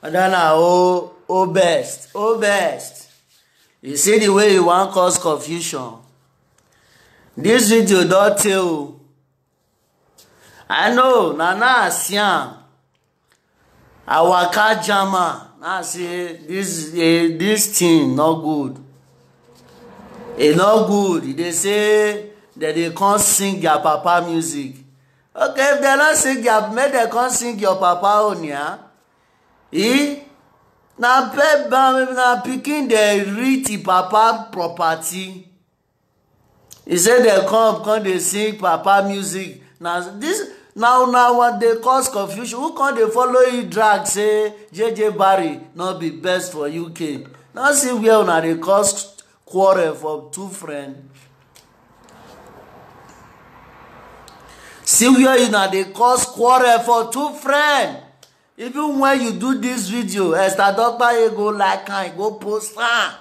Madonna, oh, oh best, oh best. You see the way you wan cause confusion. This video don tey o. I know, na now I see am. I waka jam am. Now I say this, eh, this thing no good. E no good. E dey say dem dey come sing their papa music. Okay, if dem no sing their, make dem come sing your papa own, yeah? E na pe-, na pikin dey read the papa property. E say dem come, come dey sing papa music. Na this, na una wan dey cause confusion. Who come dey follow you drag say J J Barry no be best for U K? No see where una dey cause quarrel for two friend. See where una dey cause quarrel for two friend. Even when you do this video, Esther Dokpaye go like am, go post am,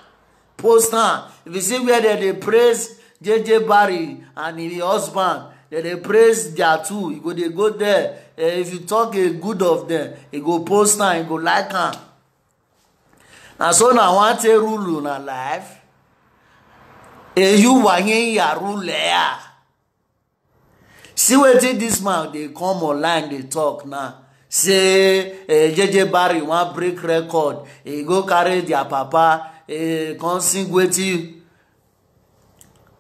post am. If you see where dem dey praise J J Barry and him husband, dem dey praise their two, you go dey go there. Eh, if you talk a good of them, e go post am, e go like am. Na so una wan take rule una life. Eyi wa yin ya rule ya. See wetin this man dey come online dey talk now. Say, eh, J J Barry wan break record. E go carry their papa, eh, come sing wetin.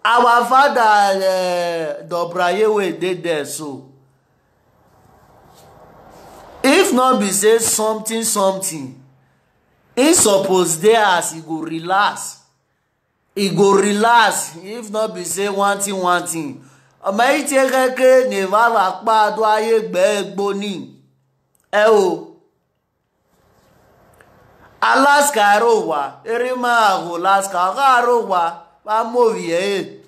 Our father, eh, Tom Braye wey dey there so. If no be say something, something, he suppose dey as he go relax. He go relax, if no be say one thing, one thing. Ọmọ yìí ti kẹ́kẹ́ ní bàbá pàdó ayé gbẹ́gbó ni. Ẹ o. Alaska ro wa, erima ago Alaska ga ro wa, ba mo vie.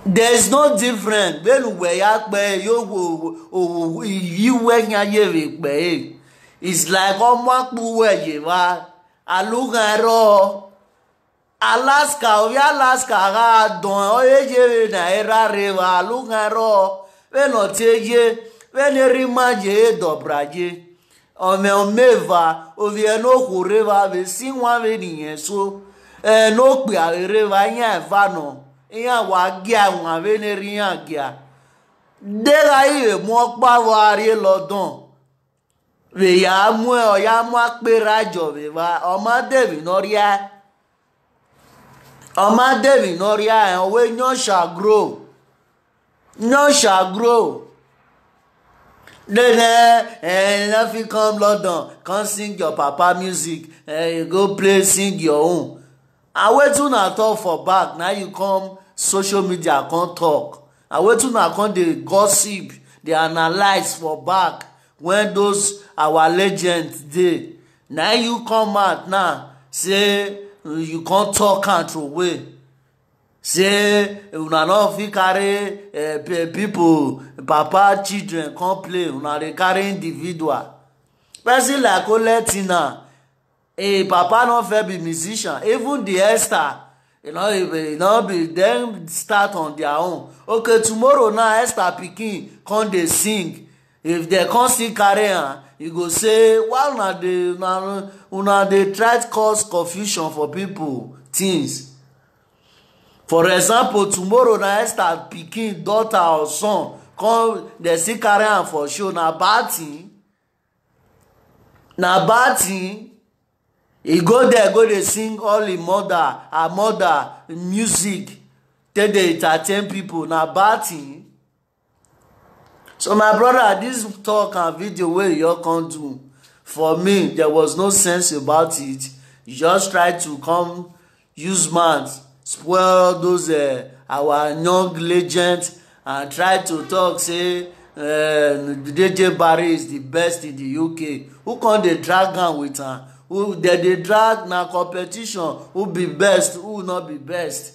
There is no different. Benu we ya pe yo wo, wo, wo, yi we nya ye we pe. It's like ọmọ akpu we ye wa. Alugan ro. Alaska, ovi Alaska ga don, oye je ve na era reva, alugan ro. Ve no te je, ve ne rima je, dobra je. Ome omeva, ovi eno kureva, ve si wan ve ni yeso. Eno kpi ave reva, nya eva no. Iyan wa gia wan ve ne ri iyan gia. De ga ive mu ọkpa vọ a rrie London. Vbe ya muẹn, ọ ya mu akpe ra jọ vbe evba, ọ ma de emwi ne ọ rria. Ọ ma de emwi ne ọ rria, ọ wẹ yan shall grow. Yan shall grow. Then, eh, eh, nothing come London, come sing your papa music, eh, you go play, sing your own. And wetin una talk for back, na you come social media come talk. And wetin una come dey gossip, dey analyse for back when those our legends dey. Na you come out now, say you come talk am throway. Say una no fit carry, eh, pe-, people, papa, children come play. Una dey carry individual. Person like Ole Tina, eh, papa no fit be musician. Even the Esther, you know, e no be dem start on their own. Okay, tomorrow now, Esther pikin come dey sing. If dem come still carry am, you go say, why una dey, una, una dey try cause confusion for people things? For example, tomorrow na Esther pikin, daughter or son, come, dem still carry am for show. Na bad thing? Na bad thing? E go there, go dey sing all im mother, her mother music, take dey entertain people. Na bad thing? So my brother, this talk and video wey you come do, for me, there was no sense about it. You just try to come use mouth spoil those, eh, our young legend, and try to talk say, eh, D J Barry is the best in the U K. Who come dey drag am with am? Who dem dey drag? Na competition. Who be best? Who no be best?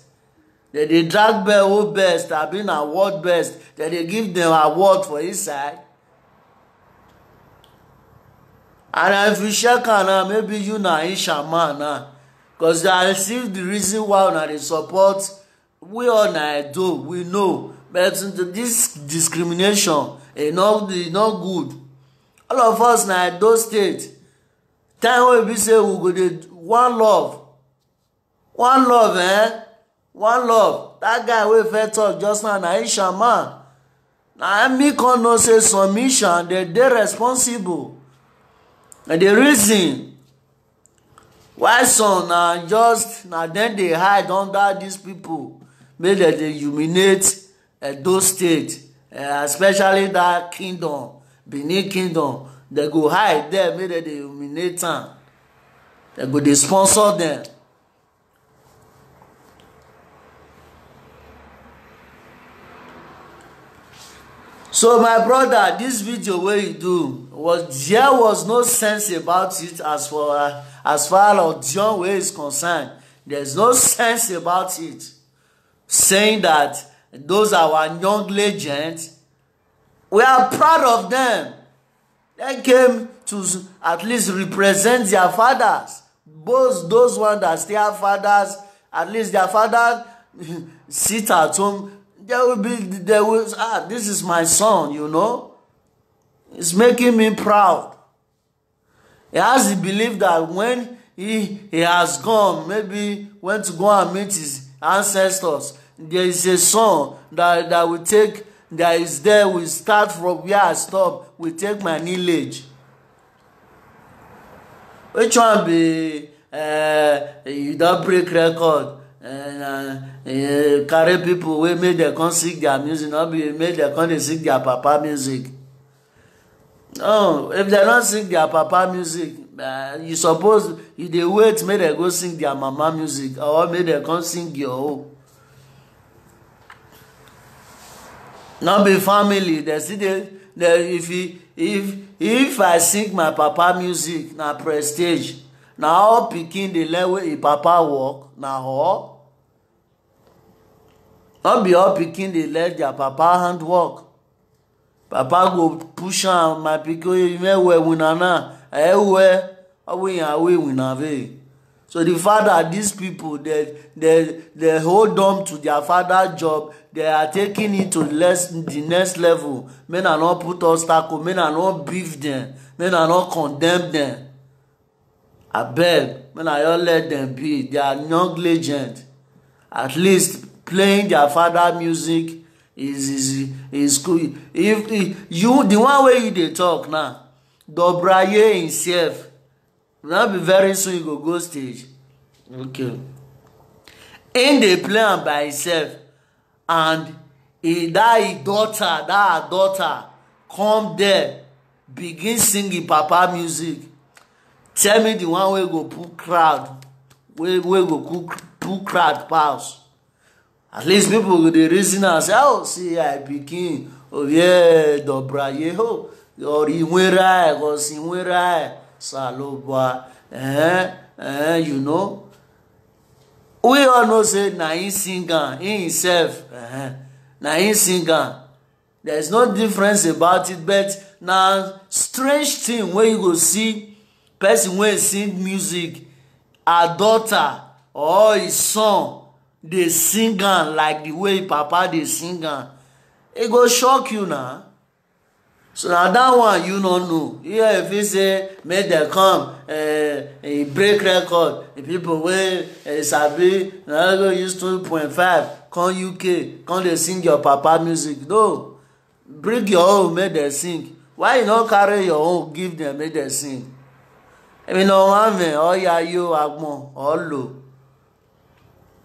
Dem dey drag bell, who best, abi na world best. Dem dey give dem award for inside. And if you check am now, maybe you na Isha man now. 'Cause I see the reason why una dey support. We all na Edo, we know. But this discrimination, e no, e no good. All of us na Edo State. Time wey be say we go dey one love. One love, eh? One love. That guy wey first talk just now, na Isha man. Na me come know say some Isha, dem dey responsible. And the reason why some na just, na dem dey hide under these people, make dem dey humiliate Edo State, eh, especially that kingdom, Benin Kingdom. Dem go hide there, make dem dey humiliate am. Dem go dey sponsor dem. So my brother, this video wey you do was, there was no sense about it as far, as far as Odion wey is concerned. There's no sense about it. Saying that those are our young legends, we are proud of them. They came to s-, at least represent their fathers. Both those ones that still have fathers, at least their father sit at home. They will be, they will, ah, this is my son, you know. It's making me proud. He has the belief that when he, he has gone, maybe went to go and meet his ancestors, there is a son that, that will take, that is there, will start from where I stop, will take my lineage. Which one be, eh, you don break record, and, uh, eh, carry people wey make dem come sing their music, no be make dem come dey sing their papa music. No, if dem no sing their papa music, uh, you suppose, you dey wait make dem go sing their mama music or make dem come sing your own. No be family, dem still dey, dem, if e, if, if I sing my papa music, na prestige. Na all pikin dey learn wey im papa work, na all. No be all pikin dey learn their papa handwork. Papa go push am, my pikin, oye, you may well win am now. Eh, well, I win, I will win am, eh. So the fact that these people, they, they, they hold on to their father job, they are taking it to less, the next level. Make una no put obstacle, make una no beef them, make una no condemn them. Abeg, make una just let them be. They are young legend. At least playing their father music is is is cool. If, if you, the one wey you dey talk now, Dobraye himself, no be very soon he go go stage. Okay. Him dey play am by himself, and he, that his daughter, that her daughter, come there, begin sing him papa music. Tell me the one wey go put crowd, wey wey go cook put crowd pass. At least people go dey reason am say, "Oh, see, I pikin, oh yeah, Dobraye, oh, or Inwera, or Sinwera, Saloba, eh, eh, you know." We all know say na him sing am, him himself, eh, na him sing am. There is no difference about it, but na strange thing when you go see person wey sing music, her daughter or his son dey sing am like the way papa dey sing am. E go shock you na. So na that one you no know. Here if you say make dem come, eh, e break record. The people wey, eh, sabi na go use two point five come U K, come dey sing your papa music. No, bring your own make dem sing. Why you no carry your own give dem make dem sing? Èmi náà wá mẹ́ ọ́ ya yóò agbọ̀n ọ́ lò.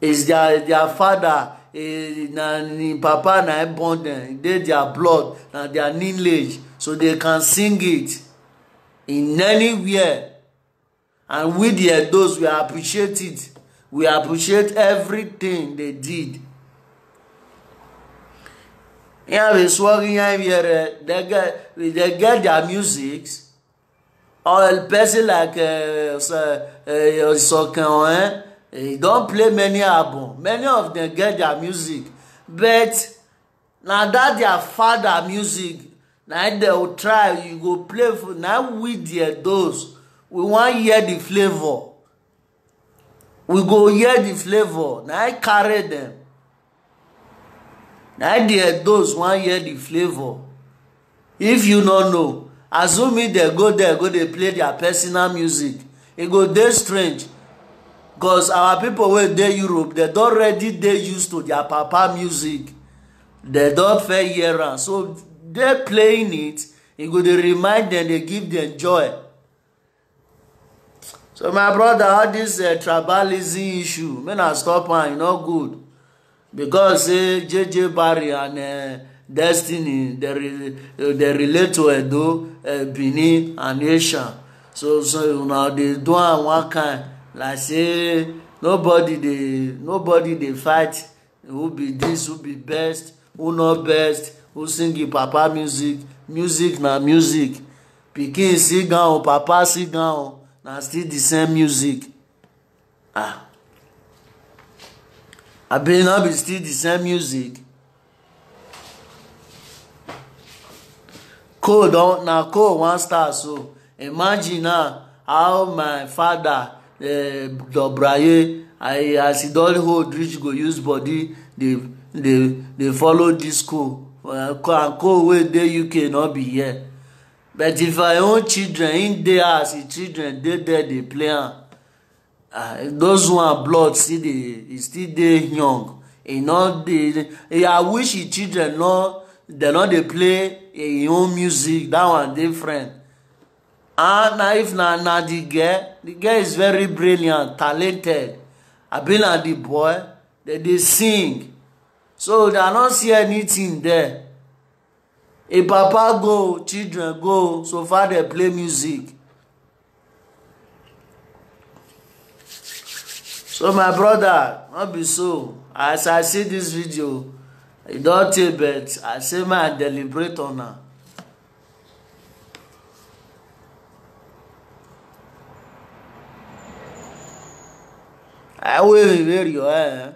Is their their father, eh, na ni papa na him born them, dey their blood, na their lineage, so they can sing it in anywhere. And we the Edos, we appreciate it. We appreciate everything they did. Yeah, we swag in here, they get, they get their musics. Or a person like, uh, so, uh, Sokan, eh? He don't play many album. Many of them get their music, but na that their father music, na they will try. You go play for now with their those. We want hear the flavor. We go hear the flavor. Na I carry them. Na I dey those one hear the flavor. If you no know, assuming they go there, go dey play their personal music, e go dey strange. Because our people wey dey Europe, they don already dey used to their papa music. They don fair hear am. So they playing it, e go dey remind them, dey give them joy. So my brother, all this, uh, tribalism issue, make na stop am, e no good. Because say J J Barry and, uh, Destiny, they, re- they relate to Edo, uh, Benin, and Asia. So so now they do am one kind, like say nobody dey nobody dey fight who be this, who be best, who not best, who sing him papa music. Music na music. Pikin sing am o, papa sing am o, na still the same music. Ah, abi no be still the same music? Cole don na Cole one star. So imagine now how my father, uh, Dobraye, I as he don hold reach go use body dey dey dey follow this Cole. Uh, Cole and Cole wey dey U K no be here. But if I own children, him dey house, his children dey there dey play am. Ah, those one blood still dey, e still dey young. E no dey. E, I wish his children no, they no dey play him own music. That one different. And na if na na the girl, the girl is very brilliant, talented. Abi na the boy, they dey sing. So I no see anything there. A papa go, children go, so far they play music. So my brother, no be so. As I see this video, e don tey, but I say make I deliberate on am. I will reveal your, eh?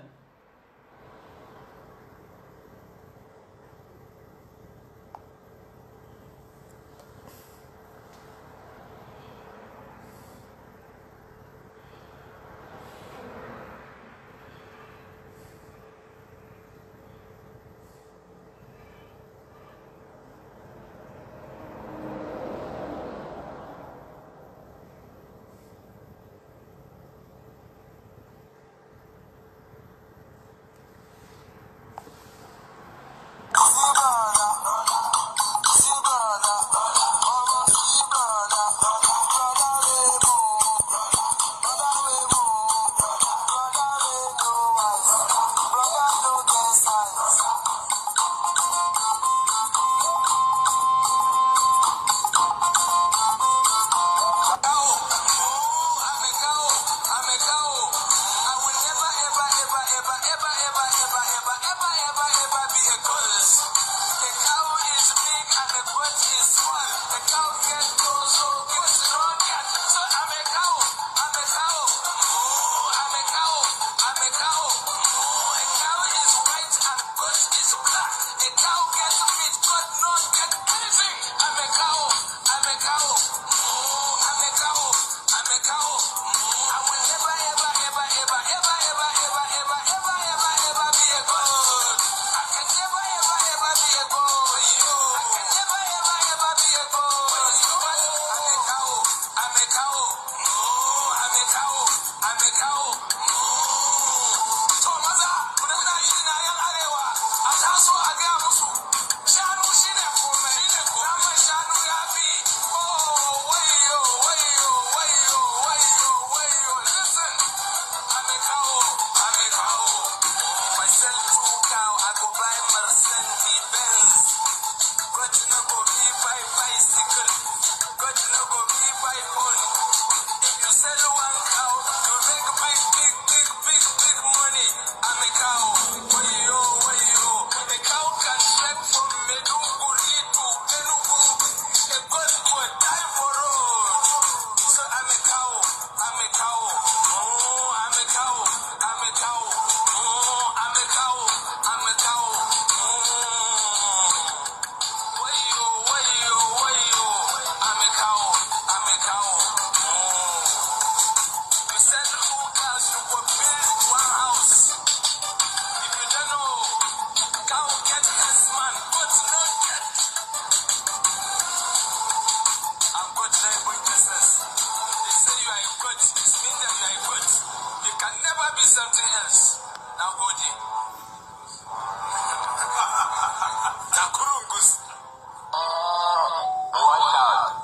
Takurungus. Oh, watch out.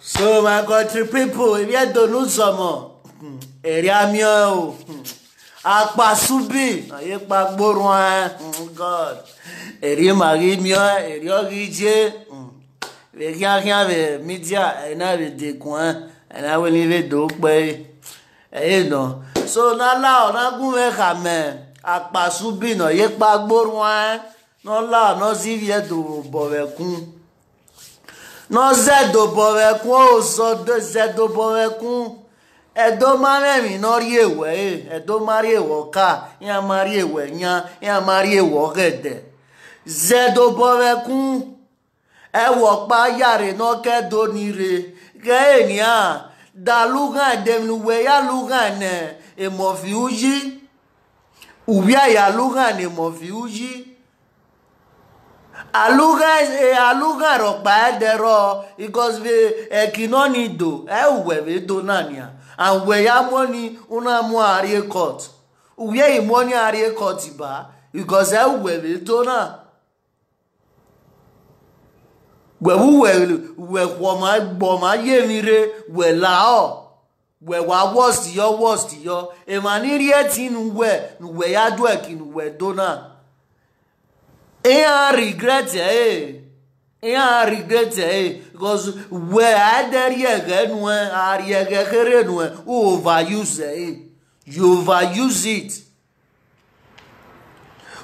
So my country people, if you don't know some, area mi o, akpasubi, aye pa gboro, God, eri mari mi o, eri orije, we kia kia we media, ena we de kun, ena we ni we do pe, eh no. So na la o na gun we ka me, akpasubi no ye pa gboro, no la no si we do bo we kun. No zedo bo we kun, o so de zedo bo we kun. Edo ma me mi no ri ewe, eh. Edo ma ri ewe ka, ya ma ri ewe nya, ya ma ri ewe gede. Zedo bo we kun. Ewo pa yare no ke do ni re. Ke enia, da lugan dem nu we ya lugan ne, e mo fi uji. Ubi aya alugan ni mo fi uji. Alugan, e alugan ro pa edero, because we e kino ni do, e uwe we do na nia. And we ya money, una mo are court. Uwe i money are court ba, because e uwe we do na. We uwe, we kwa ma gbo ma ye mi re, we la o. We wa worst yo, worst yo. E ma ni ri eti nu we, nu we ya do e ki nu we do na. E a regret e. E a regret e. Because we a de ri e ge nu e, a ri e ge kere nu e, u overuse e. You overuse it.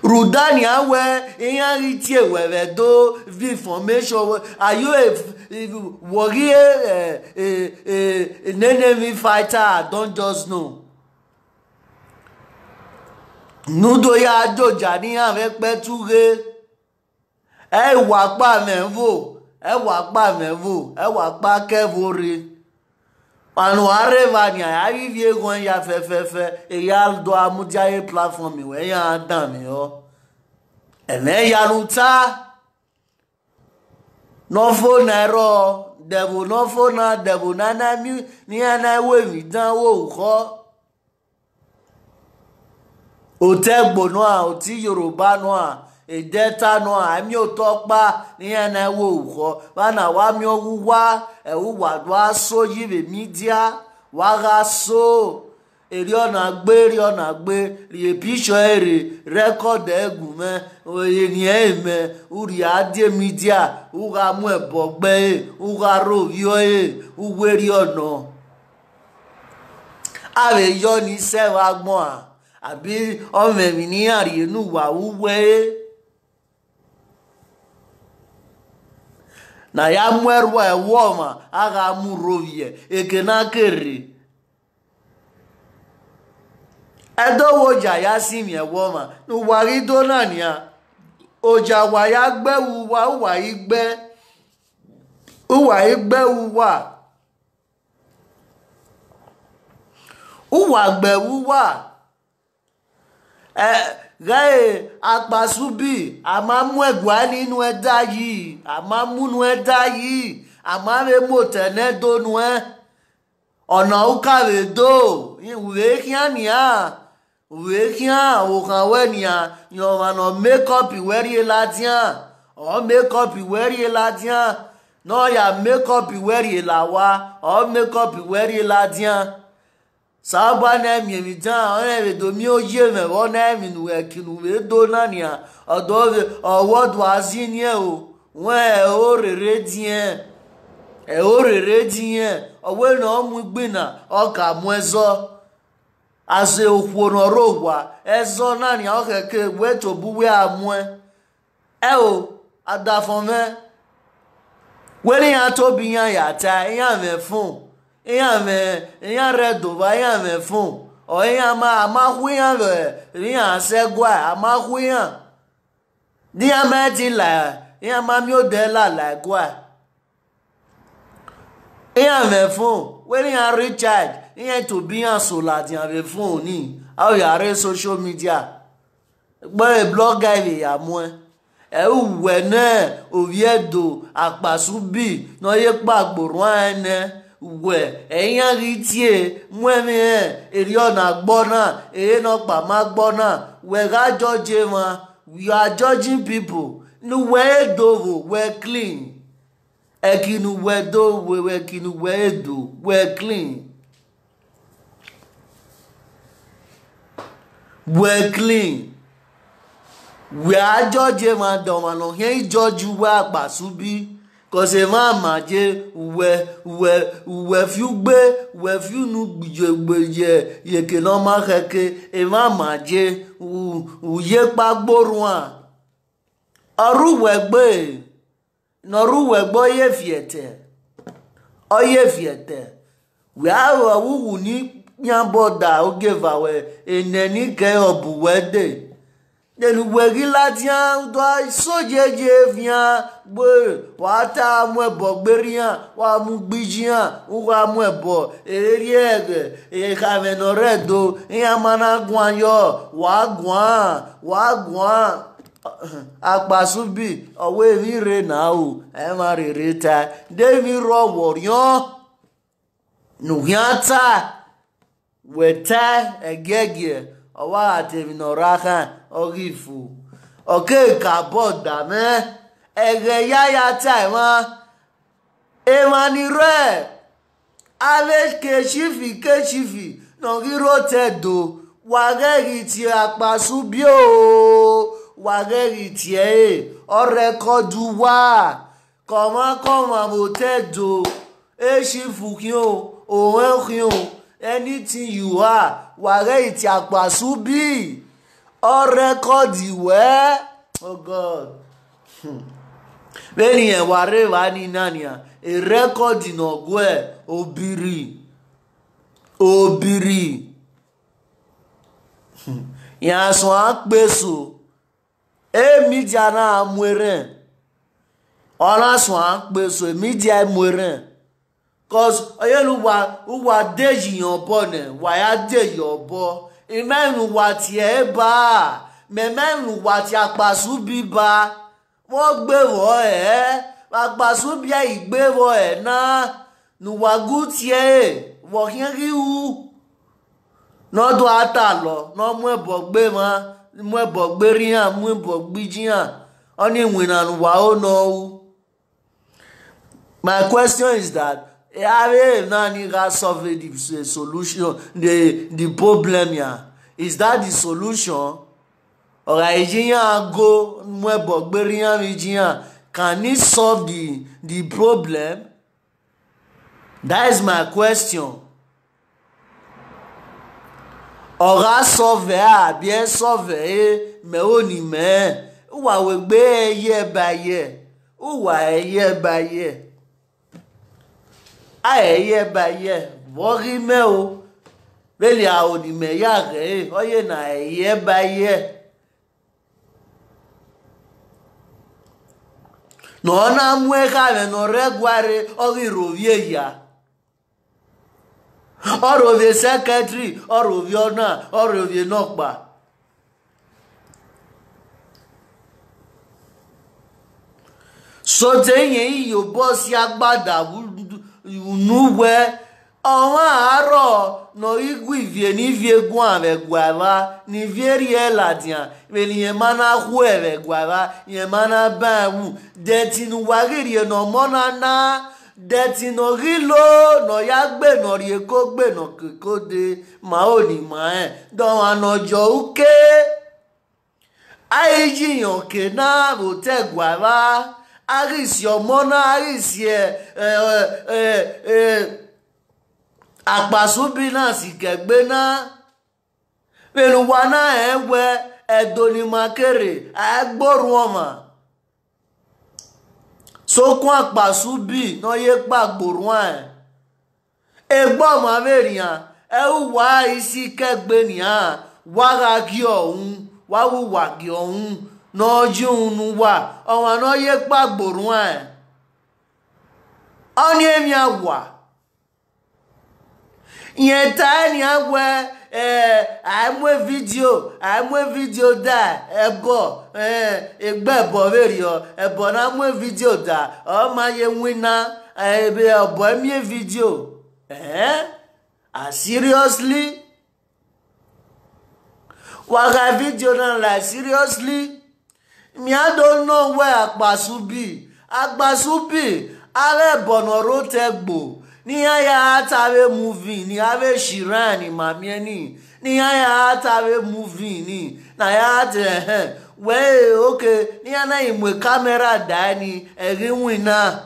Rudani awe, iyan ri tie we we do vi information we. Are you a, a warrior, eh, eh, eh, enemy fighter? I don't just know. Nudo ya do jani ave pe tu re. E wa pa me vo, e wa pa me vo, e wa pa ke vo re. Panu are va ni a vi vi egon ya fe fe fe, e ya do amudia e platform we ya dan mi o. E me ya nu ta. No fo na ro, devil no fo na, devil na na mi, ni a na we mi dan wo ho. Otegbo no a, oti Yoruba no a, Edeta no a, emi otopa ni ene wo uho. Bana wa mi owu wa, e wu wa do aso yi be media, wa ga so. Eri ona gbe, eri ona gbe, ri e picture ere, record e gu me, oye ni e me, u ri a die media, u ga mu e bo gbe e, u ga ro vi o e, u we ri ono. Ave yɔ ni sɛ wa gbɔn a, abi ɔmɛ mi ni ari nu wa wu wɛ. Na ya mu ɛrua ɛwɔ ma, aga mu roviɛ, eke na kere. Ɛdo wo ja ya si mi ɛwɔ ma, nu wa ri do na nia. Oja wa ya gbɛ wu wa, wa yi gbɛ. Wa yi gbɛ wu wa. Wa gbɛ wu wa. Ɛ, ghɛ e, Akpasubi, a ma mu ɛgua ni nu ɛ da yi, a ma mu nu ɛ da yi, a ma ve mu otɛ nɛ do nu ɛ. Ɔna uka ve do, u ve khian nia, u ve khian, o khan wɛ nia, yɔn ma nɔ make up wɛ rie ladian, ɔ make up wɛ rie ladian, nɔ ya make up wɛ rie la wa, ɔ make up wɛ rie ladian. Saba nɛ mi mi dan, ɔ nɛ ve do mi o ye mɛ, ɔ nɛ mi nu ɛ ki nu ve do na nia, ɔ do ve, ɔ wɔ do azi ni ɛ o, wɛ ɛ o rere diɛ, ɛ o rere diɛ, ɔ we nɔ mu gbina, ɔ ka mu ɛ zɔ. Aze okhuo nọ rre owa, ẹzọ na nian ọkhẹke wẹ tobọ uwẹ a muẹn. Ẹo, adafọn mwẹ, wẹ ne iran tobọ iran ya ta, iran mwẹ fon, iran mwẹ, iran rre Ẹdova, iran mwẹ fon, ọ iran ma, a ma khu iran vbe iran sẹ guẹ, a ma khu iran. Ne iran ma ẹtin la, iran ma miẹn odẹ la la guẹ. Iran mwẹ fon, wẹ ne iran recharge, iran tobọ iran so ladian vbe fon ni, a ya rre social media. Gbe blogger vbe ya muẹn. Ẹ uwẹ nẹ ovbi Ẹdo Akpasubi ne ọ ye kpa gborhuan ẹnẹ, uwẹ ẹ iran ghi tie mu ẹmwẹ erriọ na gbọ na, ere nọkpa ma gbọ na, wẹ gha judge emwa, you are judging people, ne uwẹ i do vbo, wẹ clean. Ẹki ne uwẹ do, wẹ, wẹ ẹki ne uwẹ i do, wẹ clean. Wẹ clean. Wẹ a judge emwa, dọmwa ne ọ khian i judge uwẹ Akpasubi, cause emwa ma je, uwẹ, uwẹ, uwẹ fi ugbe, uwẹ fi unu gbe ye, ye eke ne ọ ma khẹke, emwa ma je, u, u ye kpa gborhuan. Ọ rre uwẹ gbe, ne ọ rre uwẹ gbe, ọ ye fi ẹtẹ, ọ ye fi ẹtẹ. Wẹ a ru ọvwuwu ni kpian border, ogieva wẹ, enẹ ni kẹ ọ bu uwẹ dee. Nene uwẹ ghi ladian, u do a so yeye evian gbe, wa ta mu ẹbọ gbe rhian, wa mu gbiji iran, u gha mu ẹbọ, erriẹ ẹghẹ, ekhaẹmwẹ ne ọ rre Ẹdo, iran ma na guan yọ, wa guan, wa guan. Akpasubi, ọ wẹ emwi rre na o, ẹ i mwa rherhe tae, de emwi rrọọ vbe orhiọn ne u khian tae, wẹ tae ẹgiẹgiẹ, ọ wa gha ta emwi ne ọ rra khan, ọ ghi fo. Ọ keghi ka border mwẹ, ẹghẹ ya ya tae mwa. Emwa ni rre avbe Kechifi Kechifi ne ọ ghi rre otọ Ẹdo, wa ghẹ ghi tie Akpasubi o, wa ghẹ ghi tie ẹre, ọ record uwa, kọmwa kọmwa vbe otọ Ẹdo, Echifu khian o, Owenkhia o, anything you are, wa ghẹ ghi tie Akpasubi, ọ record wẹ. Oh God. Hmm. Vbene irẹn wa rre evba ni na nian, e record ne ọ guẹ, obiri, obiri. Hmm. Iran suan kpe eso, e media na mu erhẹn, ọ na suan kpe eso, e media mu erhẹn. Cause ọ yẹle uwa, uwa de ye iran obọ nẹ, wa ya de ye obọ. I ma emwi ne uwa tie ẹre ba, mẹ ma emwi ne uwa tie Akpasubi ba. Vbe ọ gbe vbọ hẹ, vbe Akpasubi a i gbe vbọ hẹ na, ne uwa gu tie ẹre, vbe ọ khian ghi ru? Ne ọ do a ta lọ, ne ọ mu ẹbọ gbe emwa, mu ẹbọ gbe rhian, mu ẹbọ gbe ijian, ọni iwinna ne uwa ho ne ọ ru. My question is that, eh, avbe na ni gha solve the s-, solution, the, the problem here? Is that the solution? Ọ gha ye iran go mu ẹbọ gbe rhian vbe ijian, can it solve the, the problem? That is my question. Ọgha sọvẹ abi ẹsọvẹ e, mẹ oni mẹ. Uwa wegbe ẹyẹ ba ẹyẹ. Uwa ẹyẹ ba ẹyẹ. A ẹyẹ ba ẹyẹ. Vwọ ghi mẹ o. Vbene a oni mẹ ya ghẹ e, ọye na ẹyẹ ba ẹyẹ. Nọ na mu ekhavẹ nọ rẹ ẹguare, ọ ghi rovie eya. Ọ rovie secretary, ọ rovie ọna, ọ rovie nọkpa. Sotẹ iyẹn iyobọ si agbada unu wẹ, ọmwa arọ nọ ghi gu ivie ne ivie guan vwẹ ẹguaeva, ne ivie rhie ladian, vbene iyẹn ma na khuẹ vwẹ ẹguaeva, iyẹn ma na ban ẹvwu. Dẹtin ne uwa ghi rhie ne ọmọ na na, dẹtin ne ọ ghi lo, ne ọ ya gbe, ne ọ rhie eko gbe, ne ọ ke eko dee, ma oni ma rẹn, dọmwa ne ọ jọ uke. A ghi ji iyọnke na vbe otọ ẹguaeva, a ghi si ọmọ na, a ghi si ẹ, ẹ, ẹ, ẹ, akpasubi na sikẹ egbe na. Vbene uwa na rẹn wẹ ẹdẹ oni ma kere, a gbe orhuẹn ọmwa. Sokpan akpasubi ne ọ ye kpa gbe orhuan rẹn. Egbe ọmwa vbe rian, ẹ uwa isi kẹgbe nian, wa gha gie ọhun, wa wu uwa gie ọhun, ne ọ ji unu uwa, ọmwa ne ọ ye kpa gbe orhuan rẹn. Ọni emian wa. Rẹn tae nian wẹ, ẹ, a mu evidio, a mu evidio da ẹbọ, ẹ, egbe ẹbọ vberriọ, ẹbọ na mu evidio da, ọ ma ye winna, ẹ, ẹbọ miẹn evidio. Ẹn? A seriously? Wa gha vidio na like seriously? Mia do nọ wẹ akpasubi, akpasubi, avbe ẹbọ ne ọ rre otọ ẹgbo, ne iran ya ta avbe movie, ne avbe shiran ni ma miẹn ni, ne iran ya ta avbe movie ni, ne a ya ta ẹhẹn, wẹ e, okay, ne iran na i mu ekamẹra dae ni, ẹ ghi winna.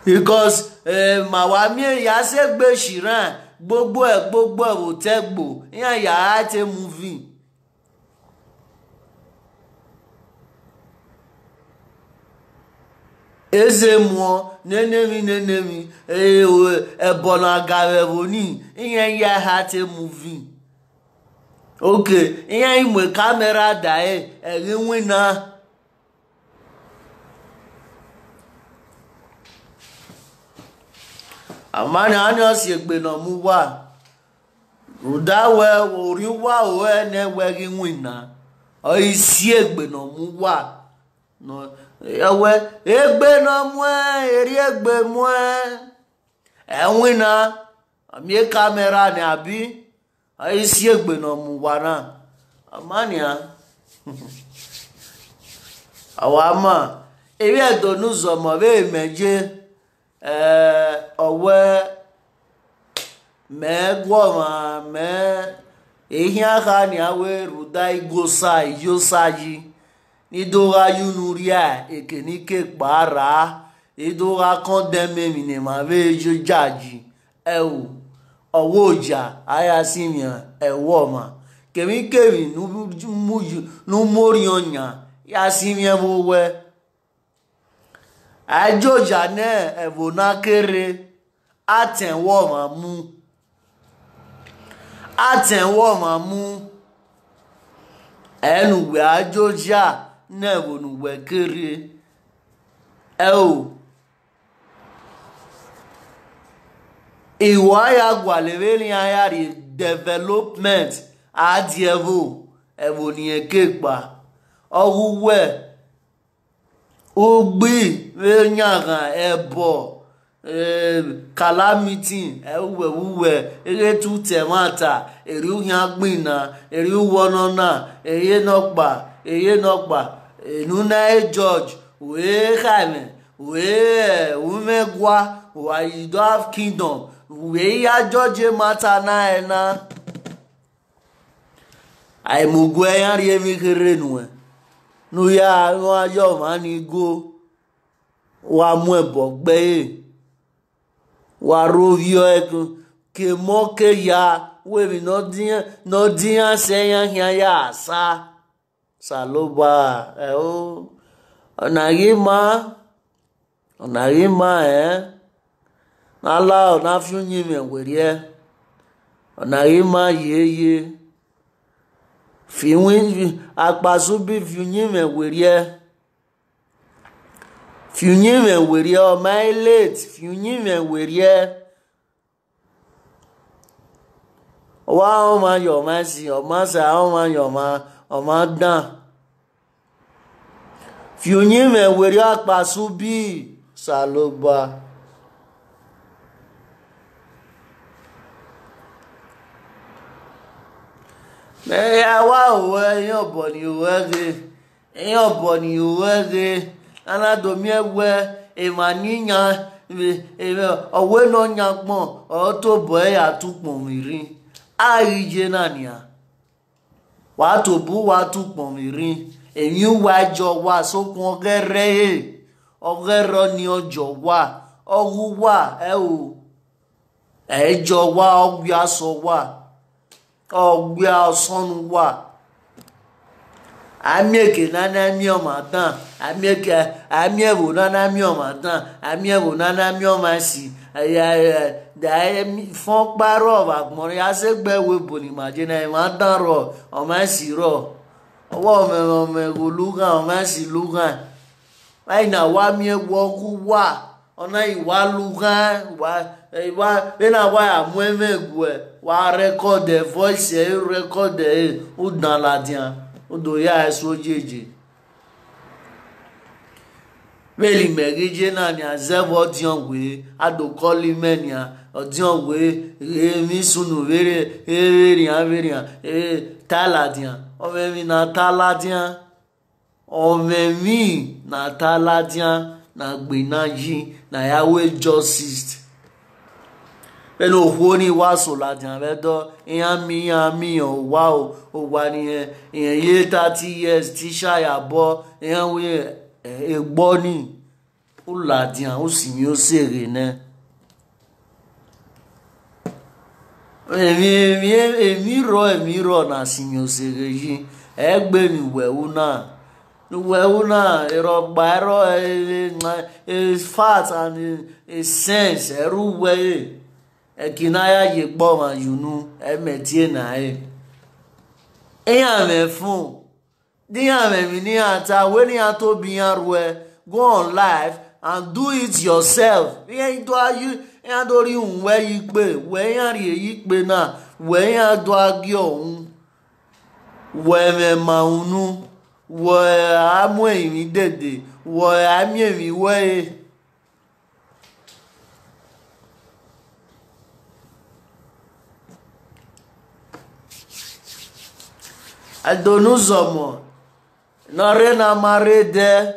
Because, eh, ma wa miẹn ya sẹ egbe shiran, gbogbo ẹ, gbogbo ẹ vbe otọ ẹgbo, iran ya ra te movie. Eze muọ, nene emwi, nene emwi, eh, o, ẹbọ na ga vwẹ ẹvbo ni, iran ya ra te movie. Okay, iran i mu ekamẹra dae, ẹ ghi winna. Amani, ani ọ si egbe ne ọ mu uwa. Rhunmwuda wẹ, orhiọn uwa ruẹ nẹ wẹ ghi winna. Ọ i si egbe ne ọ mu uwa. Nọ, ẹ wẹ, egbe ne ọ muẹn, erriegbe muẹn. Ẹ winna, ọ miẹn ekamẹra nẹ abi? Ọ i si egbe ne ọ mu uwa na. Amani a. A wa ma, evbi Ẹdo ne uzọmọ vbe mẹ je, eh, ọ wẹ mẹ guọmwa, mẹ ehian kha nian wẹ rhunmwuda igosa, iyosa yi, ni do gha ye unu rhia eke ni ke kpa ra, i do gha condemn emwi ne emwa vbe eyo jaji. Ẹo, ọ wẹ oja, a ya sinmwian ẹvbo ọmwa. Kemwikemwi ne u mu, ne u mu orhiọn yan, ya sinmwian vbe owẹ. A i joja nẹ ẹvbo na kere, a tẹn vwẹ ọmwa mu. A tẹn vwẹ ọmwa mu. Ẹ ne uwẹ a joja nẹ ẹvbo ne uwẹ kere. Ẹo, ihwo a ya gualọ vberriọ, a ya rhie development, a die ẹvbo, ẹvbo ne irẹn ke kpa. Ọ ghe uwẹ, ugbi vbe yanghan, ẹbọ, eh, calamity, ẹ uwẹ vbe uwẹ, eghe te u ta ẹmwata, erriọ u khian gbinna, erriọ u wọ nọ na, eye nọkpa, eye nọkpa, enu na e George, wẹ kha ẹmwẹ, wẹ, eh, u mwẹ gua, wa, you don't have kingdom, wẹ i ya judge emata na ẹna. A i mu uguẹ iran rhie emwi kherhe nuẹn, ne u ya, ne u ya yọ ọmwa ni go, wa mu ẹbọ gbe ẹre, wa rhovbiẹ ẹkun, ke mɔ ke ya, we mi nɔ dian, nɔ dian sɛ ya hia ya sa. Saloba, eh, oh. Ona ye ma, ona ye ma, eh. Na la, ona fiu nyi me werie. Ona ye ma ye ye. Fiu, akpasu bi fiu nyi me werie. Fiu nyi me werie, o my late, fiu nyi me werie. Wa o ma yo ma si, o ma sa o ma yo ma, o ma dan. Fiu nyi me werie akpasu bi, Saloba. Me ya wa o we yo bo ni o we de. Eyan bɔ ni o wɛ ze, ana do mi ɛwɛ, ema ni nya, eme, ɔwe nɔ nya gbɔn, ɔto bɔ ya tu kpɔn mi ri. Ayi je na nia. Wa to bu wa tu kpɔn mi ri. Emi wa jɔ wa sokun ɔgɛrɛ ye. Ɔgɛrɛ ni ɔjɔ wa. Ɔwu wa, ɛ o. Ejɔ wa, ɔgbia sɔ wa. Ɔgbia ɔsɔnu wa. Amieke nana mi ɔma dan. Amieke, amievo nana mi ɔma dan. Amievo nana mi ɔma si. Aya, aya, da emi fɔn kpa rɔ va gbɔn ya se gbe we boni ma je na ma dan rɔ. Ɔma si rɔ. Ɔwɔ mɛ, ɔmɛ go lugan, ɔma si lugan. Ayi na wa mi wɔ ku wa. Ona yi wa lugan, wa, eh, wa, ena wa ya mu eme gue. Wa record the voice, eh, record, eh, u dan ladian. U do ya eso jeje. Veli me ge je na ni a ze vo dion we, a do call me ni a, o dion we, e mi sunu vere, e vere a, vere a, e ta ladian. O me mi na ta ladian. Ɔmɛ mi na ta ladian, na gbe na yi, na ya we justice. Bɛ no ho ni wa so ladian bɛ dɔ, iya mi, iya mi, o wa o, o wa ni ɛ, iya ye thirty years, ti sha ya bɔ, iya we, e, e gbɔ ni. U ladian, u si mi o se re nɛ. Emi, emi, emi rɔ, emi rɔ na si mi o se re yi. Egbe mi wɛ u na. Wɛ u na, erɔ gba erɔ, e, e, e fat and e, e sense, eru wɛ e. E kina ya ye gbɔ ma yunu, e mɛ tie na e. E ya mɛ fun. Di ya mɛ mi ni ya ta, we ni ya to bi ya ruɛ. Go on live and do it yourself. Iya do ayu, iya do ri un we yi pe, we ya ri yi pe na, we ya do agi ohun. We me ma unu, we amu emi dede, we ami emi we. Adonu zɔmɔ, nɔ re na ma re dɛ,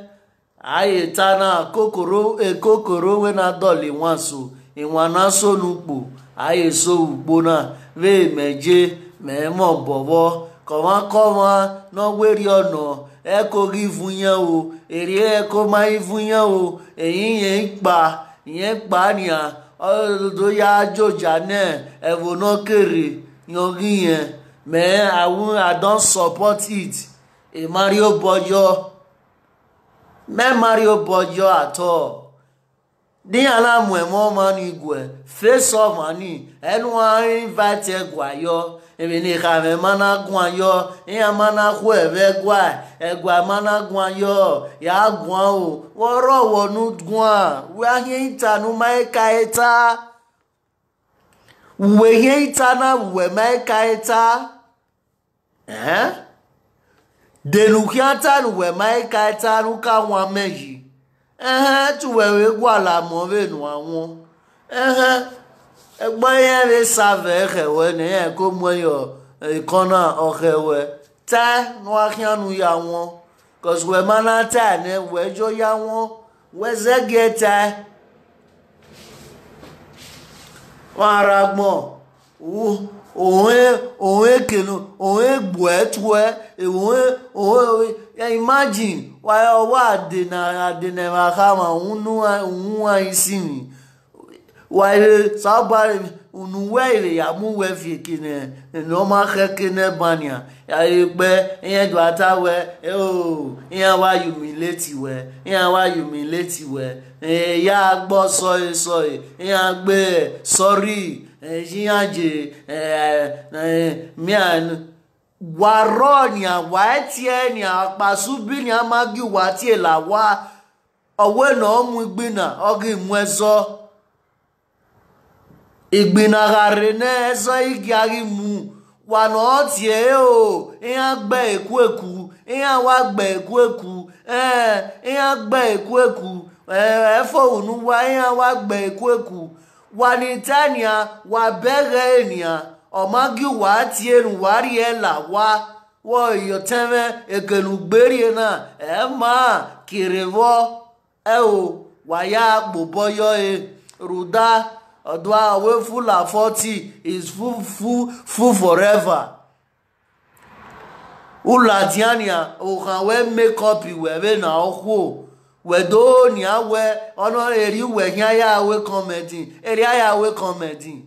aye ta na kokoro, e kokoro we na dɔli wanso, iwan na so nu kpo, aye so ukpo na, ve mɛ je, mɛ mɔ bɔvɔ, kɔma kɔma, nɔ weri ɔnɔ, ɛ ko gi vun yɛn o, eri ɛ ko ma yi vun yɛn o, eyin yɛn kpa, yɛn kpa nia, ɔ do ya joja nɛ, evo nɔ kere, yɔn gi yɛn, mɛ awu, I don support it, e Mario Bojo, mɛ Mario Bojo at all. Di ana mu ɛmɔ ma ni guɛ, face off ma ni, ɛnu a invite ɛgua yɔ, emi ni ka mɛ ma na gua yɔ, iya ma na hu ɛvɛ gua, ɛgua ma na gua yɔ, ya gua o, wɔrɔ wɔnu gua, we ahiɛ ita nu ma eka eta, we hiɛ ita na we ma eka eta. Ɛhɛn. Denu kia ta nu we ma eka eta nu ka wan mɛ yi. Ɛhɛn, tu we we gua la mɔ ve nu awon. Ɛhɛn. Egbo yɛn ve sa vɛ hɛ we ne yɛn ko mɔ yɔ, e kɔna ɔ hɛ we. Ta nu a kia nu ya won. 'Cause we ma na ta ne we jo ya won. We ze ge ta. Wa ra gbɔn. Òun, òun, òun kenu, òun gbọ́ ẹ tu ẹ, òun, òun, imagine, wa, wa dena, dena wa kama, òun nu, òun wa isi mi. Wa ile, saba, Unu wẹ ire ya mu wẹ fi ekene, ne ọ ma khẹ ekene ban nian. Ya re kpẹ, iran do ata wẹ, eo, iran wa humiliate wẹ, iran wa humiliate wẹ. Eh, ya gbọ sọre sọre, iran gbe sorry, eh, iran je, eh, eh, mian. Wa rọ nian, wa tie nian, akpasubi nian ma gi wa tie la wa. Ọwẹ ne ọ mu igbina, ọ ghi mu ẹzọ. Igbina gha rre nẹ, ẹzọ i gia ghi mu. Wa ne ọ tie o, iran gbe ekueku, iran wa gbe ekueku, eh, iran gbe ekueku, eh, ẹfo unu wa, iran wa gbe ekueku. Wa ni ta nian, wa bẹghe nian, ọ ma gi uwa tie ne uwa rhie la wa, wẹ ọtẹn mwẹ, ekene ugberie na, ẹ ma kere vbọ. Ẹo, wa ya kpobọ yọ e, rhunmwuda, ọdua ọvbe full and forty is full, full, full forever. U ladian nian, okhan wẹ make up wẹ vbe na okhuo, wẹ do nian wẹ, ọ nọ eri uwẹ khian ya wẹ comedy, eri a ya wẹ comedy,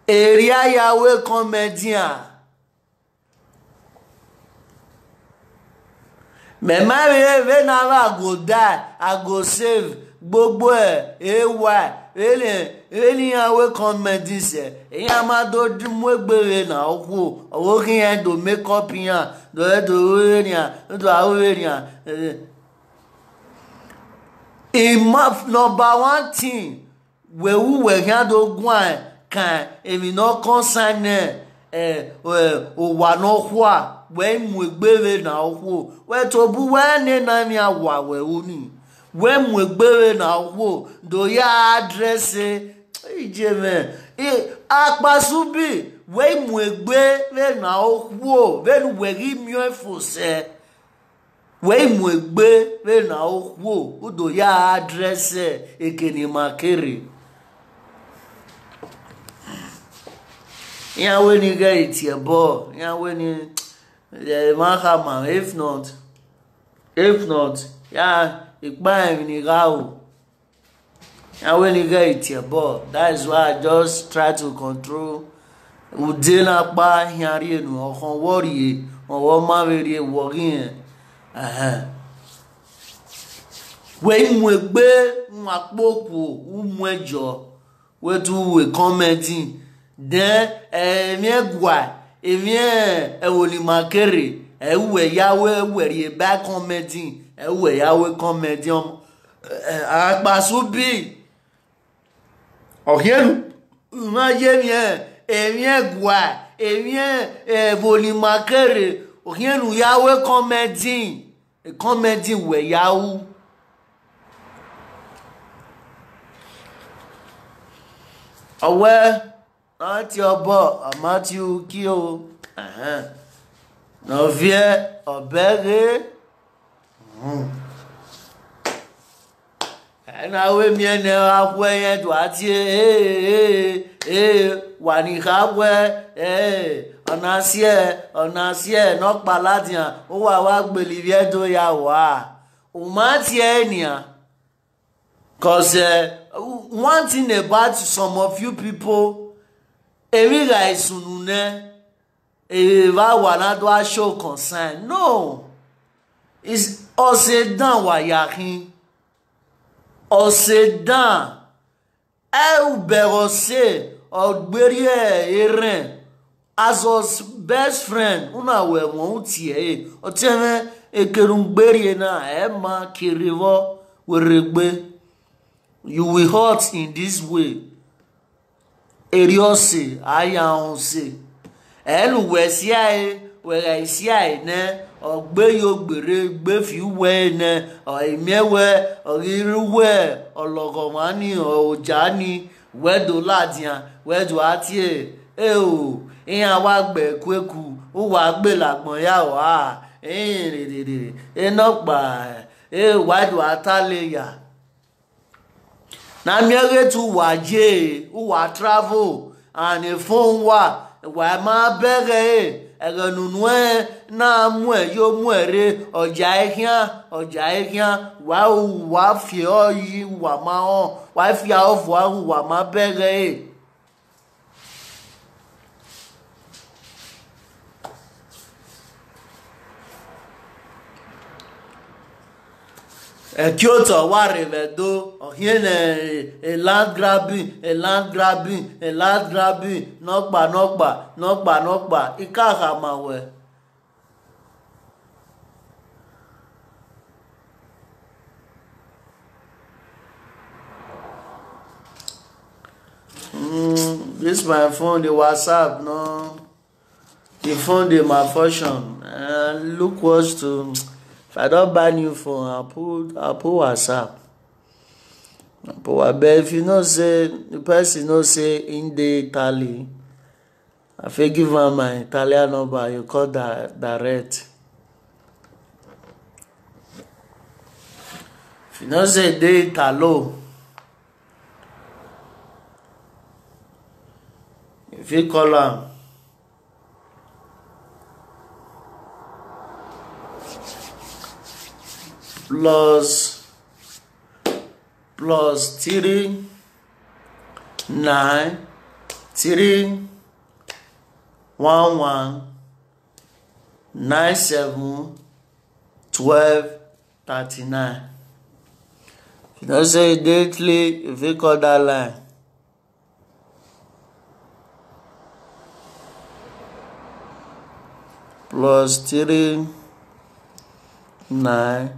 eri a ya wẹ comedy a. Mẹ ma vbe vbe na vbe I go die, I go save, gbogbo ẹ, ewa, vbene, vbene iran wẹ comedy sẹ, iran ma do di mu egbe vbe na okhuo, ọvbo khian do make up iran, do ẹ do ru vbe nian, do a ru vbe nian. Eh. Ima number one thing, wẹ ru wẹ khian do guan kan emwi ne ọ concern nẹ, eh, eh, owa ne ọ khua, wẹ i mu egbe vbe na okhuo, wẹ tobọ uwẹ nene emwi awa wẹ ru ni, wẹ mu egbe vbe na okhuo, do ya address e, iye mwẹ, i, akpasubi, wẹ i mu egbe vbe na okhuo, vbene uwẹ ghi miẹn fo sẹ. Wẹ i mu egbe vbe na okhuo, u do ya address eke ne ima kere. Iran wẹ ne I ghẹ re tie ẹbọ, iran wẹ ne, eh, ma khama, if not, if not, ya, ikpa emwi ne I gha ru. Iran wẹ ne I ghẹ re tie ẹbọ. That is why I just try to control. Ude na kpa khian rhie nu, ọkhọn wọ rhie, ọvbọ ma vbe rhie, wọ ghi rẹn. Ẹhẹn. Wẹ i mu egbe, wan kpokpo, u mu ẹjọ, wẹ tu wẹ comedy. Then, eh, emwi ẹguae, emwi ẹvbo ne ima kere, ẹ i wẹ ya wẹ, wẹ rhie ba comedy, ẹ i wẹ ya wẹ comedy ọmọ. Eh, akpasubi, ọ khian nu ma ye emwi, emwi ẹguae, emwi ẹvbo ne ima kere, ọ khian nu ya wẹ comedy, comedy wẹ ya ru. Ọ wẹ, a tie ọbọ, a ma tie uki o. Ẹhẹn. Ne ọ viẹ, ọ bẹghe. Hmm. Ẹ na wẹ miẹn nẹ ọ gha khuẹ, irẹn do a tie, ee, ee, ee, wa ni kha wẹ, ee, ọ na siẹ, ọ na siẹ, ne ọ kpa ladian, uwa wa gbele ivbi Ẹdo ya wa. U ma tie ẹre nian. Cause, eh, one thing about some of you people, emwi gha sunu nẹ, evba wa na do a show concern. No. Is ọse dan wa ya khin. Ọse dan. Ẹ u bẹghe ọse, ọ gberriẹ erhẹn. As us best friend, u na wẹ ẹmwẹ u tie ẹre. Ọtiẹnmwẹ, eke ne u gberriẹ na, ẹ ma kere vbọ, wẹ rre egbe. You will hurt in this way. Erriọ ọse, a ya rẹn ọse. Ẹ ne uwẹ sia ẹre, wẹ gha sia ẹre nẹ, ọ gbe yo gberre, gbe fi uwẹ ẹre nẹ, ọ i miẹn wẹ, ọ ghi rre uwẹ, ọ lọghọ ọmwa ni, ọ oja ni, wẹ do ladian, wẹ do a tie, eo, iran wa gbe ekueku, uwa gbele agbọn ya rua, enọkpa, e, wa do a ta leya. Na miẹn ghe te uwa ye, uwa travel, and phone uwa, wa ma bẹghe ẹre, ẹghẹ ne unu ẹnrẹn na muẹn yo muẹn rre, ọ ya ẹre khian, ọ ya ẹre khian, wa ru, wa fi ẹre yi, uwa ma họn, wa fi aro vua ru, uwa ma bẹghe ẹre. Ekioto ware vedo, ohiene, a land grabbing, a land grabbing, a land grabbing, nokpa nokpa, nokpa nokpa, ikahamawe. Mm, this my phone, the WhatsApp, no. The phone dey malfunction. Uh, look what to. If I don't buy new phone, I'll put I'll put WhatsApp. I'll put Wha- but if you know say the person know say in the Italy, I fit give am my Italian number. You call that direct. If you know say dey Italo, you fit call am plus plus three nine three one one nine seven twelve thirty nine. You know say immediately you fit call that line. Plus three nine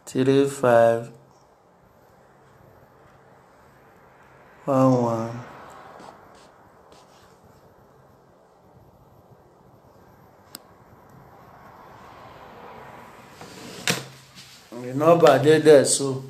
three five one one. The number dey there so.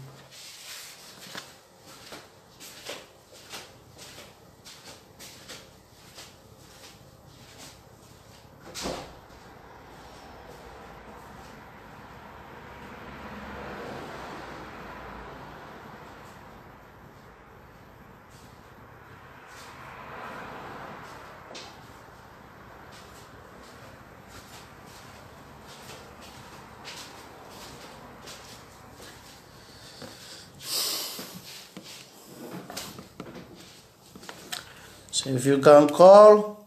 So if you can call,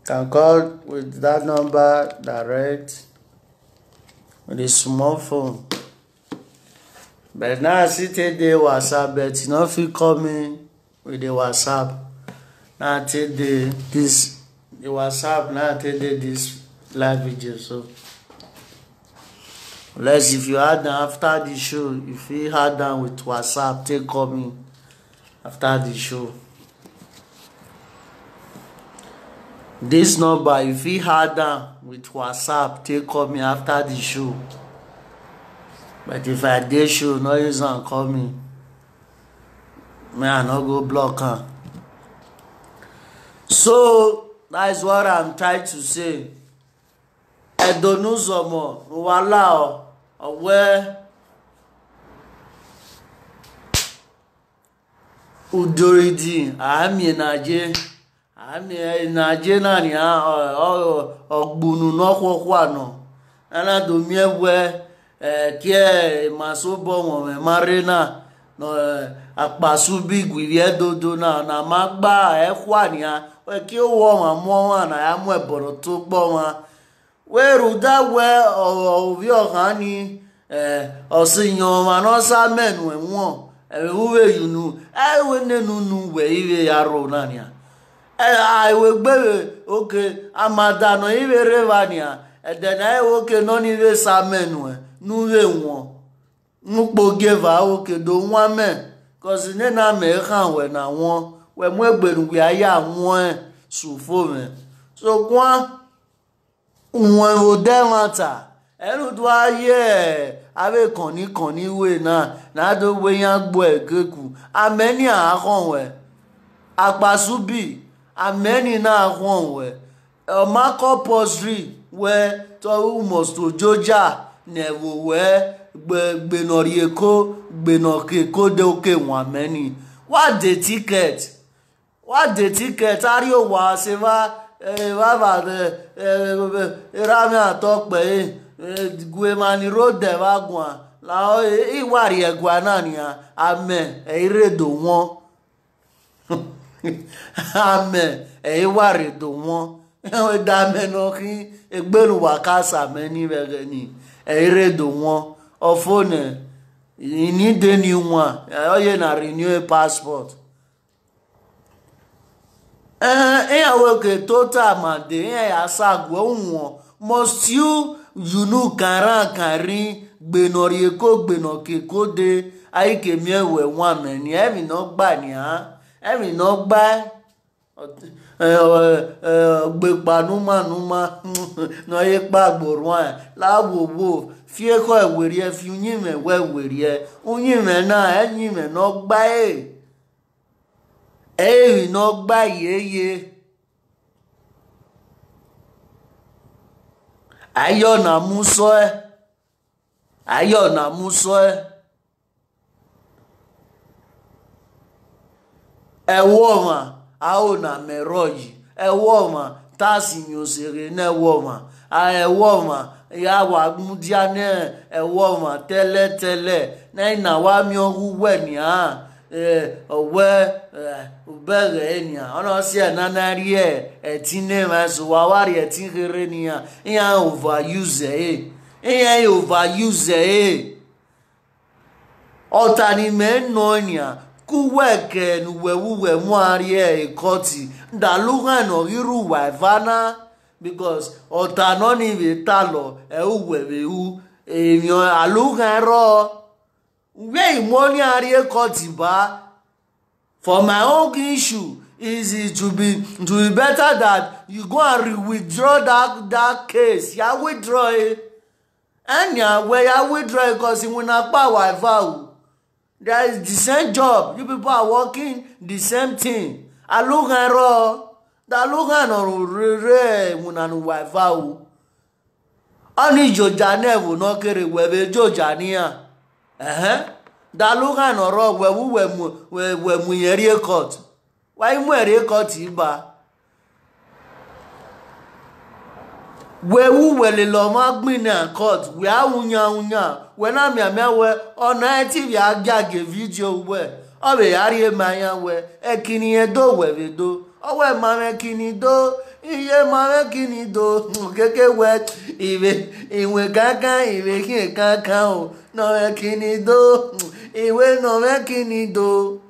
can call with that number direct with a small phone. But now I see take the WhatsApp, but you no fit call me with the WhatsApp. Now I take the this the WhatsApp. Now I take the this live video. So unless if you add down after the show, if you add down with WhatsApp, take call me after the show. This number, if you add down with WhatsApp, take call me after the show. But if I dey show, no use am call me. Me, I no go block am. So that is what I'm trying to say. Edonuzomo, wala o, owe. Udoridi, ami enaje. Ami enaje nani a, o, o, ogbunu no kwokwa no. Ana do mi ewe, eh, kie maso bo mo me marena. No, eh, akpasu bi gwi edodo na, na magba e kwa ni a. We ki o wo ma mo wa na ya mo e boro to gbo wa. We ruda we o, o, ovi ọha ni, eh, ọsẹ yan ọmọ náà sá mẹ́nu ẹ̀wọ̀n, ẹ̀rẹ̀ wúwe yùnú, ẹ̀wẹ̀ nínú nu wẹ̀ ìwé arọ náà ni à. Ẹ àìwé gbèrè òkè àmàdànà ìwé rẹwà ni à. Ẹ̀dẹ̀ náà ẹ̀wẹ̀ òkè náà ní ìwé sá mẹ́nu ẹ̀ núwé wọn. Nukpo gẹ̀và òkè do wọn mẹ́, kọ̀sì nínú àmì ẹ̀hán wẹ̀ náà wọn, wẹ̀ mú ẹgbẹ̀rún wẹ̀ ayé àwọn ẹ̀ sùn fún mi. So kwan. Nwe wo de nwata, elu du aye, ave koni koni we na, na do we yan gbo egeku. Ameni a hon we. Akpasubi, ameni na hon we. Oma compulsory we to u must to joja ne wo we gbe gbe no ri eko, gbe no ke ko de oke won ameni. What the ticket? What the ticket? Are you wa se va, eh, va va de, eh, eh, eh, ra mi ato pe, eh, eh, gwe mani road de va gwan. La o, eh, i wa ri egwa na ni a, amen, e ire do won. Amen, e wa re do won. E da me no kin, e gbe nu wa ka sa me ni be ni. E ire do won. Ofone, you need a new one. Oye na renew a passport. Eh, eh, okay, total man de, eh, ya sagwe unwo. Must you, you know, kara kari, gbenori eko, gbenoke kode, aike mi ewe one man, ni emi no gba ni a, emi no gba. Eh, eh, eh, gbepa numa numa, no ye pa gboruan, la wo wo, fie ko ewerie, fi unyi me we werie, unyi me na, enyi me no gba e. Emi no gba yeye. Ayo na muso e. Ayo na muso e. Ewo ma, ao na meroji. Ewo ma, tasi mi osere ne ewo ma. A ewo ma, ya wa mudia ne ewo ma tele tele. Na ina wa mi ogu we ni a. Eh, owe, eh, ubere ni a. Ono si e na na ri e, e ti ne ma so wa wa ri e ti here ni a. Iya overuse e. Iya overuse e. Otani me no ni a. Ku we ke nu we wu we mu a ri e koti. Nda lu ha no iru wa vana. Because ota no ni ve ta lo, e u we ve u. E mi o alu ha ro. We mo ni a ri e koti ba. For my own issue, is it to be, to be better that you go and re-, withdraw that, that case. Ya withdraw it. Enya, we ya withdraw it 'cause we na pa wa vow. There is the same job. You people are working the same thing. Alugan ro. Da alugan no re, re, we na nu wa vow. Oni joja ne wo no kere we be joja ni a. Eh? Da alugan no ro we wu we mu, we, we mu yeri e court. Wa i mu eri e court ba. We wu we le lo ma gbin na court. We a unya unya. We na mi a mi a we. Ona e ti vi a gage video we. O be ya ri e ma ya we. E kini e do we be do. O we ma me kini do. Iye ma me kini do. Keke we. Iwe, iwe kankan, iwe kini kankan o. No me kini do. Iwe no me kini do.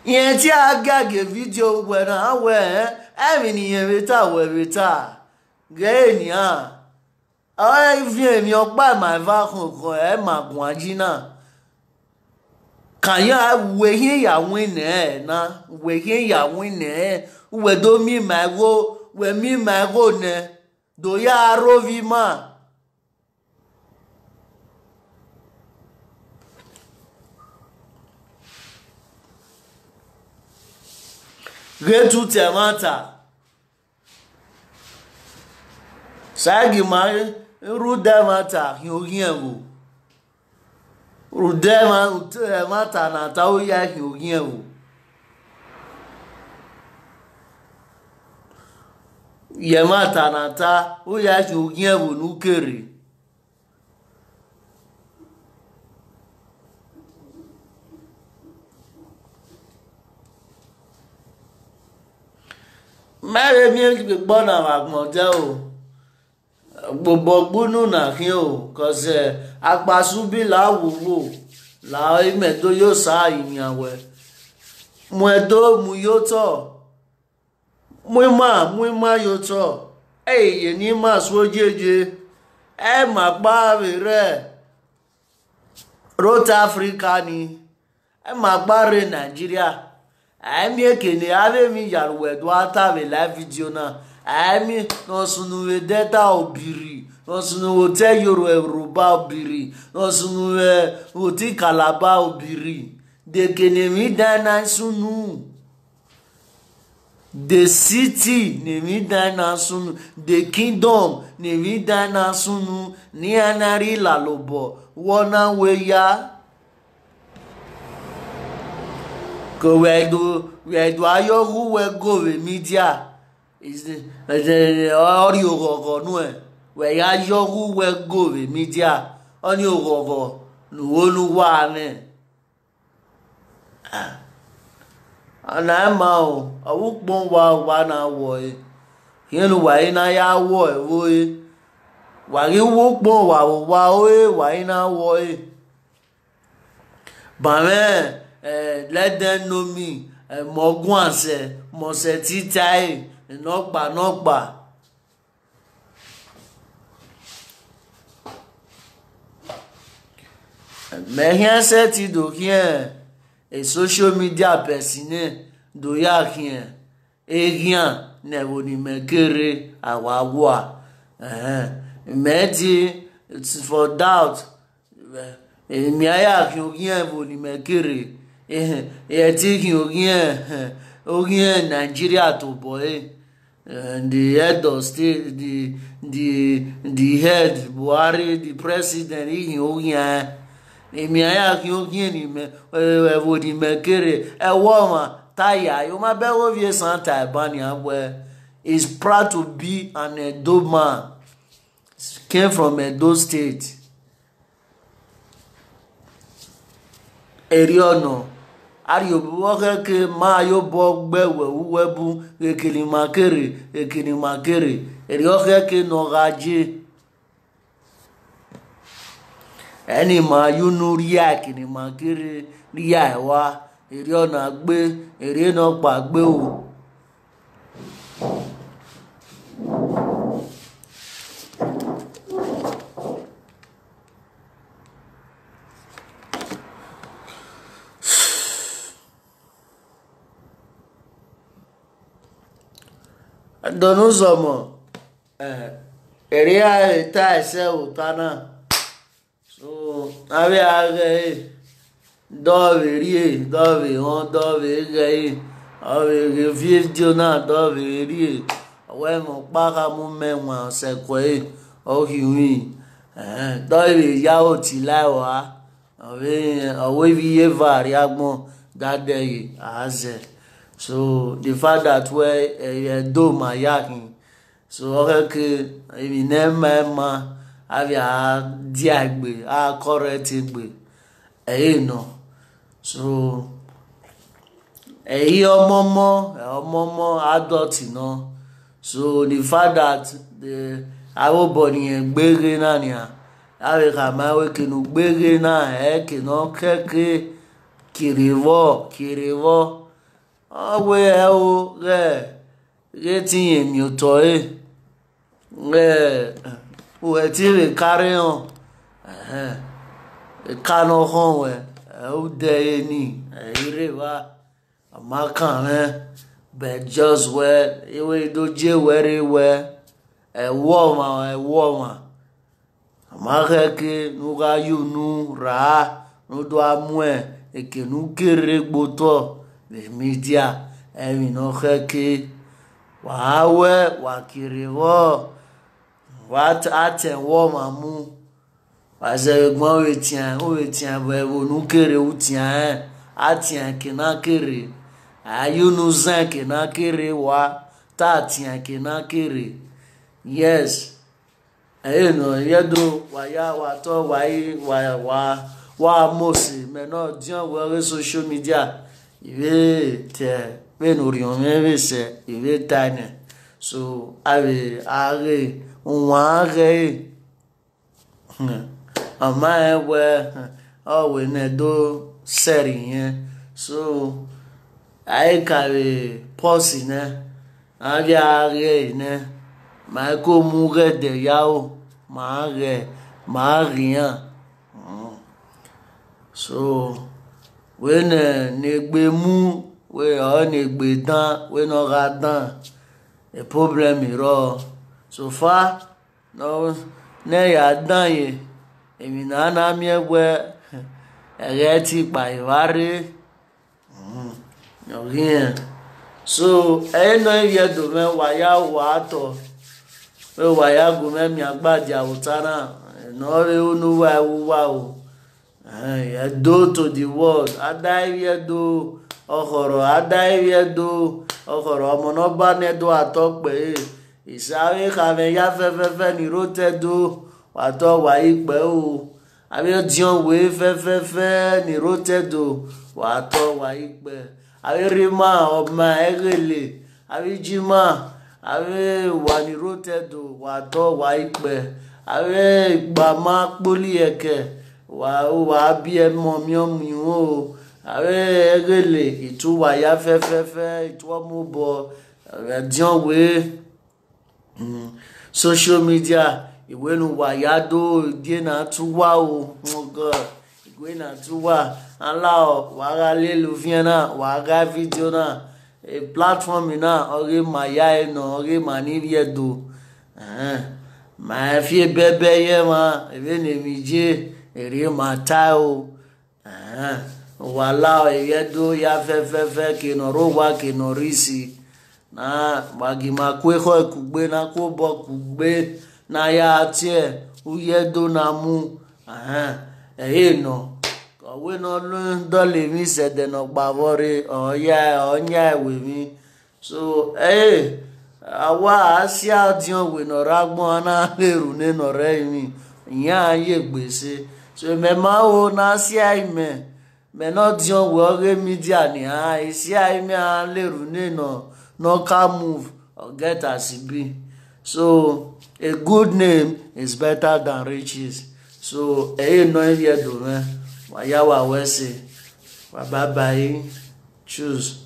Yen ti a gage video we na we, eh? Emi ni yen veta we veta. Ge ni a. A vi emi o pa ma va kon kon e ma gun aji na. Kan ya we hin ya win e na. We hin ya win e. We do mi ma go, we mi ma go ne. Do ya ro vi ma. Ge tu te mata. Sagi ma ru de mata hin o yin e wo. Ru de ma, eh, mata na ta o ya hin o yin e wo. Ye mata na ta o ya hin o yin e wo nu kere. Mere mi e gbọ na wa gbọn je o. Gbogbo gbunu na kin o, 'cause, eh, akpasu bi la wo wo. La ime do yo sa iyan we. Mu e do mu yo to. Mu ima, mu ima yo to. Eye ni ma so jeje. E ma pa ve re. Road Africa ni. E ma pa re Nigeria. Emi ekene ave mi yar we do ata ve live video na. Emi no sunu ve data obiri. No sunu ve te Yoruba obiri. No sunu ve oti Calabar obiri. De kene mi dana sunu. The city ne mi dana sunu. The kingdom ne mi dana sunu. Ni anari la lobo. Wona we ya. Ko we do, we do ayo hu we go we media. Is the, the, ori ogogo nu e. We ya yo hu we go we media. Oni ogogo nu onu wa ne. Ana ma o, awu kpon wa wa na wo e. Yen wa e na ya wo e wo e. Wa ghi wo kpon, wa wo wa o e, wa i na wo e. Ba mwẹ, eh, let them know me. Eh, mọ guan sẹ, mọ sẹ tita e, nọkpa nọkpa. Mẹ khian sẹtin do khian e social media person ne do ya khian eghian ne ẹvbo ne imẹ kere a wa gua. Ẹhẹn. Mẹ ti for doubt, eh, mia ya khian oghian ẹvbo ne imẹ kere. Ẹhẹn. E ti khian oghian, eh, oghian Nigeria tobọ e. Eh, the head of state, the, the, the head, Buhari, the president, i khian oghian. Emia ya khian oghian ne imẹ, eh, ẹvbo ne imẹ kere. Ẹvbo ọmwa ta ya, yo ma bẹ vbe ovie Santa Ebania wẹ is proud to be an Edo man. Came from Edo State. Erriọ nọ, a rhie obọ khẹke ma yo obọ gbe wẹ uwẹ bu, ghekene ima kere, ghekene ima kere. Erriọ khẹke ne ọ gha je. Ẹni ma ye unu rhia, ekene ima kere rhia ẹwa. Erriọ na gbe, erriọ nọkpa gbe o. Donuzọmọ, eh, erriọ a ta ẹsẹ ota na. So, avbe a ghẹ ẹre, dọvbe rhie, dọvbe họn, dọvbe ghẹ ẹre, ọ vbe ghe vidio na, dọvbe rhie, ọ wẹ mẹ ọkpa kha mu mẹ wan sẹkue ẹre, ọ ghi win. Ẹhẹn, dọvbe ya oti la ẹre ọre, ọ vbe, ọ wẹ vbe iye eva rrie agbọn, da dẹghe a zẹ. So, the fact that wẹ, eh, Edo ma ya khin, so, ọ khẹke, emwi ne ma ma, avbe a dia egbe, a correct egbe, ẹ i re nọ. So, ẹ i re ọmọmọ, ẹ ọmọmọ, adult nọ. So, the fact that the, avbe obọ ne irẹn gbe ghe na nia, avbe khama wẹ eke ne u gbe ghe na, ẹ ke ne ọ khẹke, kere vbọ, kere vbọ. Ọ wẹ ẹ o ghẹ, ghẹ te irẹn miotọ ẹre. Ẹ, uwẹ te vbe ka rre họn, ẹhẹn, eka ne ọ khọn wẹ, ẹ, u dẹ ẹre ni, ẹ i rre evba, ọ ma kan mwẹ, but just wẹ, I wẹ I do je wẹ rre wẹ, ẹ wọ ọmwa, ẹ wọ ọmwa. Ọ ma khẹke ne u gha ye unu ra, ne u do gha mu eke ne u kere gbe otọ vbe media, emwi ne ọ khẹke. Wa wẹ, wa kere vbọ, wa t-, a tẹn wẹ ọmwa mu, wa zẹ vbe egbe, ọ vbe tian, ọ vbe tian vbe ẹvbo ne u kere u tian rẹn, a tian eke ne a kere, a ye unu zan eke ne a kere, wa ta tian eke ne a kere. Yes. Ẹre nọ, I vbe do, wa ya, wa tọ, wa i, wa, wa, wa mose, mẹ ne ọ diọn wẹ ọghe social media, I vbe te, vbene orhiọn mwẹ vbe sẹ, I vbe ta nẹ. So, avbe a ghe, uwan a ghẹ ẹre. Ọ ma rẹn wẹ, ọ wẹ ne do sẹrriọ irẹn. So, a i ka vbe pause nẹ, a via ghẹ nẹ, ma i ko mu ghẹ ẹdẹ ya o, ma ghẹ, ma ghe iran. So, wẹ ne, ne egbe mu, wẹ ọ ne egbe dan, wẹ ne ọ gha dan, a problem rrọọ. So far, nọ, ne ya dan ye, emwi ne a na miẹn wẹ, ẹghẹ ẹtin kpa evba rre. Mm, ọ ghi rẹn. So, ẹre nọ, ivbi Ẹdo mwẹ, wa ya, wa tọ. Wẹ wa ya gu mwẹ miẹn agbadi aro ota na, ne ọ vbe ru ne uwa ru uwa o. Eh, Ẹdo to the world. A da ivbi Ẹdo, ọ khọrọ, a da ivbi Ẹdo, ọ khọrọ, ọmọ ne ọ ba ne Ẹdo a tọ kpẹre. Isa vbe kha mwẹ ya fẹfẹfẹ ni rre otọ Ẹdo, wa tọ wa i kpẹ o. Avbe ọdiọn wẹ fẹfẹfẹ ni rre otọ Ẹdo, wa tọ wa i kpẹ. Avbe rhima, ọma, ẹghele, avbe ijima, avbe wa ni rre otọ Ẹdo, wa tọ wa i kpẹ. Are igbama kpoli eke. Wa wa bi emo mi omi o. Are egele itu wa ya fefefe itu omo bo. Are dion we. Mm. Social media iwe nu wa ya do die na tu wa o. Oh God. Iwe na tu wa. Ala o wa ga le lu fien na wa ga video na. E platform na oge ma ya e no oge ma ni vie do. Eh. Ma fie bebe ye ma ebe ne mi je ere ma ta o. Eh. Wa la o ye do ya fe fe fe ke no ro wa ke no risi. Na wa gi ma kwe ho kugbe na ko bo kugbe na ya tie u ye do na mu. Eh. E no. Ko we no lo do le mi se de no gba vore o ya o nya we mi. So eh awa asia dion we no ra gbon ana le ru ne no re mi. Yan ye gbese. So me ma o na sia ime. Me no dion we oge media ni a isia ime a le ru ne no no can move or get as e be. So a good name is better than riches. So eh no ye do me. Wa ya wa we se. Wa bye bye. Choose.